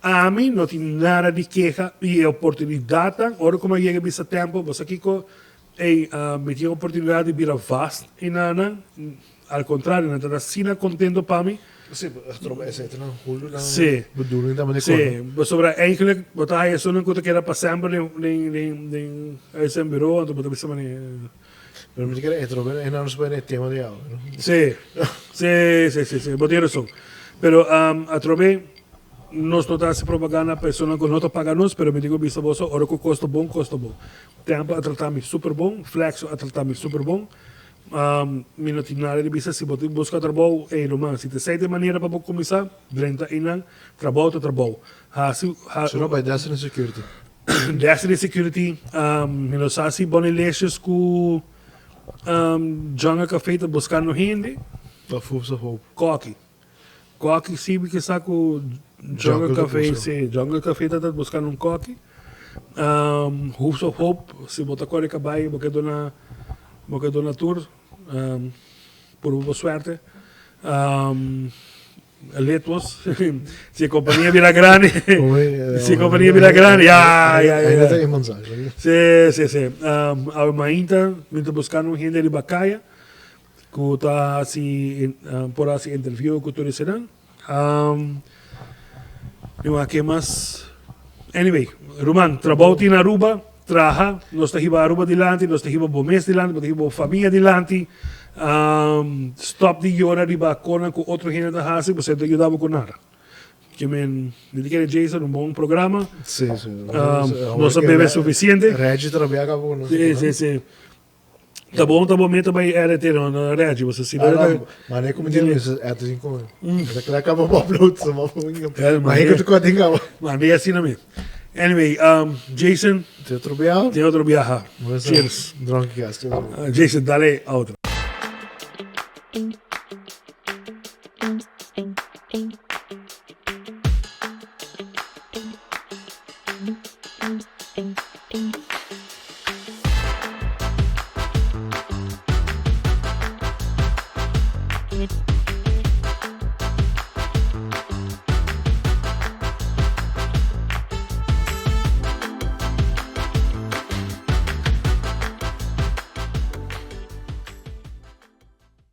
Ami no tin nada di keha y e oportunidadnan ora cu mi a yega bisa tempo bo sa kico ey mi tin oportunidad di bira vast enanan al contrario nan ta asina contento pa mi. Si, esey ta nan hulu nan Si. bedoeling tambe di Si, kona. pasobra eigenlijk bo ta haya esunnan cu ta keda pa semper den den den den bureau anto bo ta bisa mane. Pero mi ta kere entra e nan nos bai na e tema di awe, no? Sí, sí, sí, sí, sí, bo tin rason. Pero atrobe nos no ta hasi propaganda pa esunnan ku no ta paga nos, pero mi tin ku bisa boso ora ku kos ta bon, kos ta bon. Tempo a trata mi super bon, Flexo a trata mi super bon. Mi no tin nada di bisa, si bo tin buska trabou, ey ruman, si ta esei ta e manera pa bo kuminsá, drenta einan, trabou ta trabou. Hasi, ha. Si no bai Destiny Security. Destiny Security, mi no sa si Bonilicious ku Jungle Cafe ta buskando hende. Of Hoops of Hope. Koki. Koki si mi ke sa ku Jungle Cafe, si, Jungle Cafe ta buskando un koki. Hoops of Hope, si bo ta kore kabai bo ke duna, bo ke duna tur, purba bo suerte. Letwos, si e kompania bira grandi, si e kompania bira grandi, ya, ya, ya. Si, si, si. Awe mainta mi ta buskando un hende riba kaya ku ta hasi, por hasi interview ku tur esenan. Mi wak ke mas. Anyway, ruman, trabou tin na Aruba, traha, nos ta hiba Aruba dilanti, nos ta hiba bo mes dilanti, bo ta hiba bo famia dilanti. Stop di yora riba konan ku otro hende ta hasi, bo ta yuda bo ku nada. Ke men, mi ta kere Jason un bon programa. Sí, sí. Nos a bebe sufisiente. Reggie ta rabia kaba ku nos. Sí, sí, sí. Ta bon ta bo meta bai RT no no Reggie bo sa si Ah, no, maar nee, kom die is het is kom. Dat klaar kan op upload so maar Maar ik het kort ding Maar nee asina mi. Anyway, Jason, Te otro biaha. Te otro biaha. Cheers. Dronky cast. Jason, dale outro.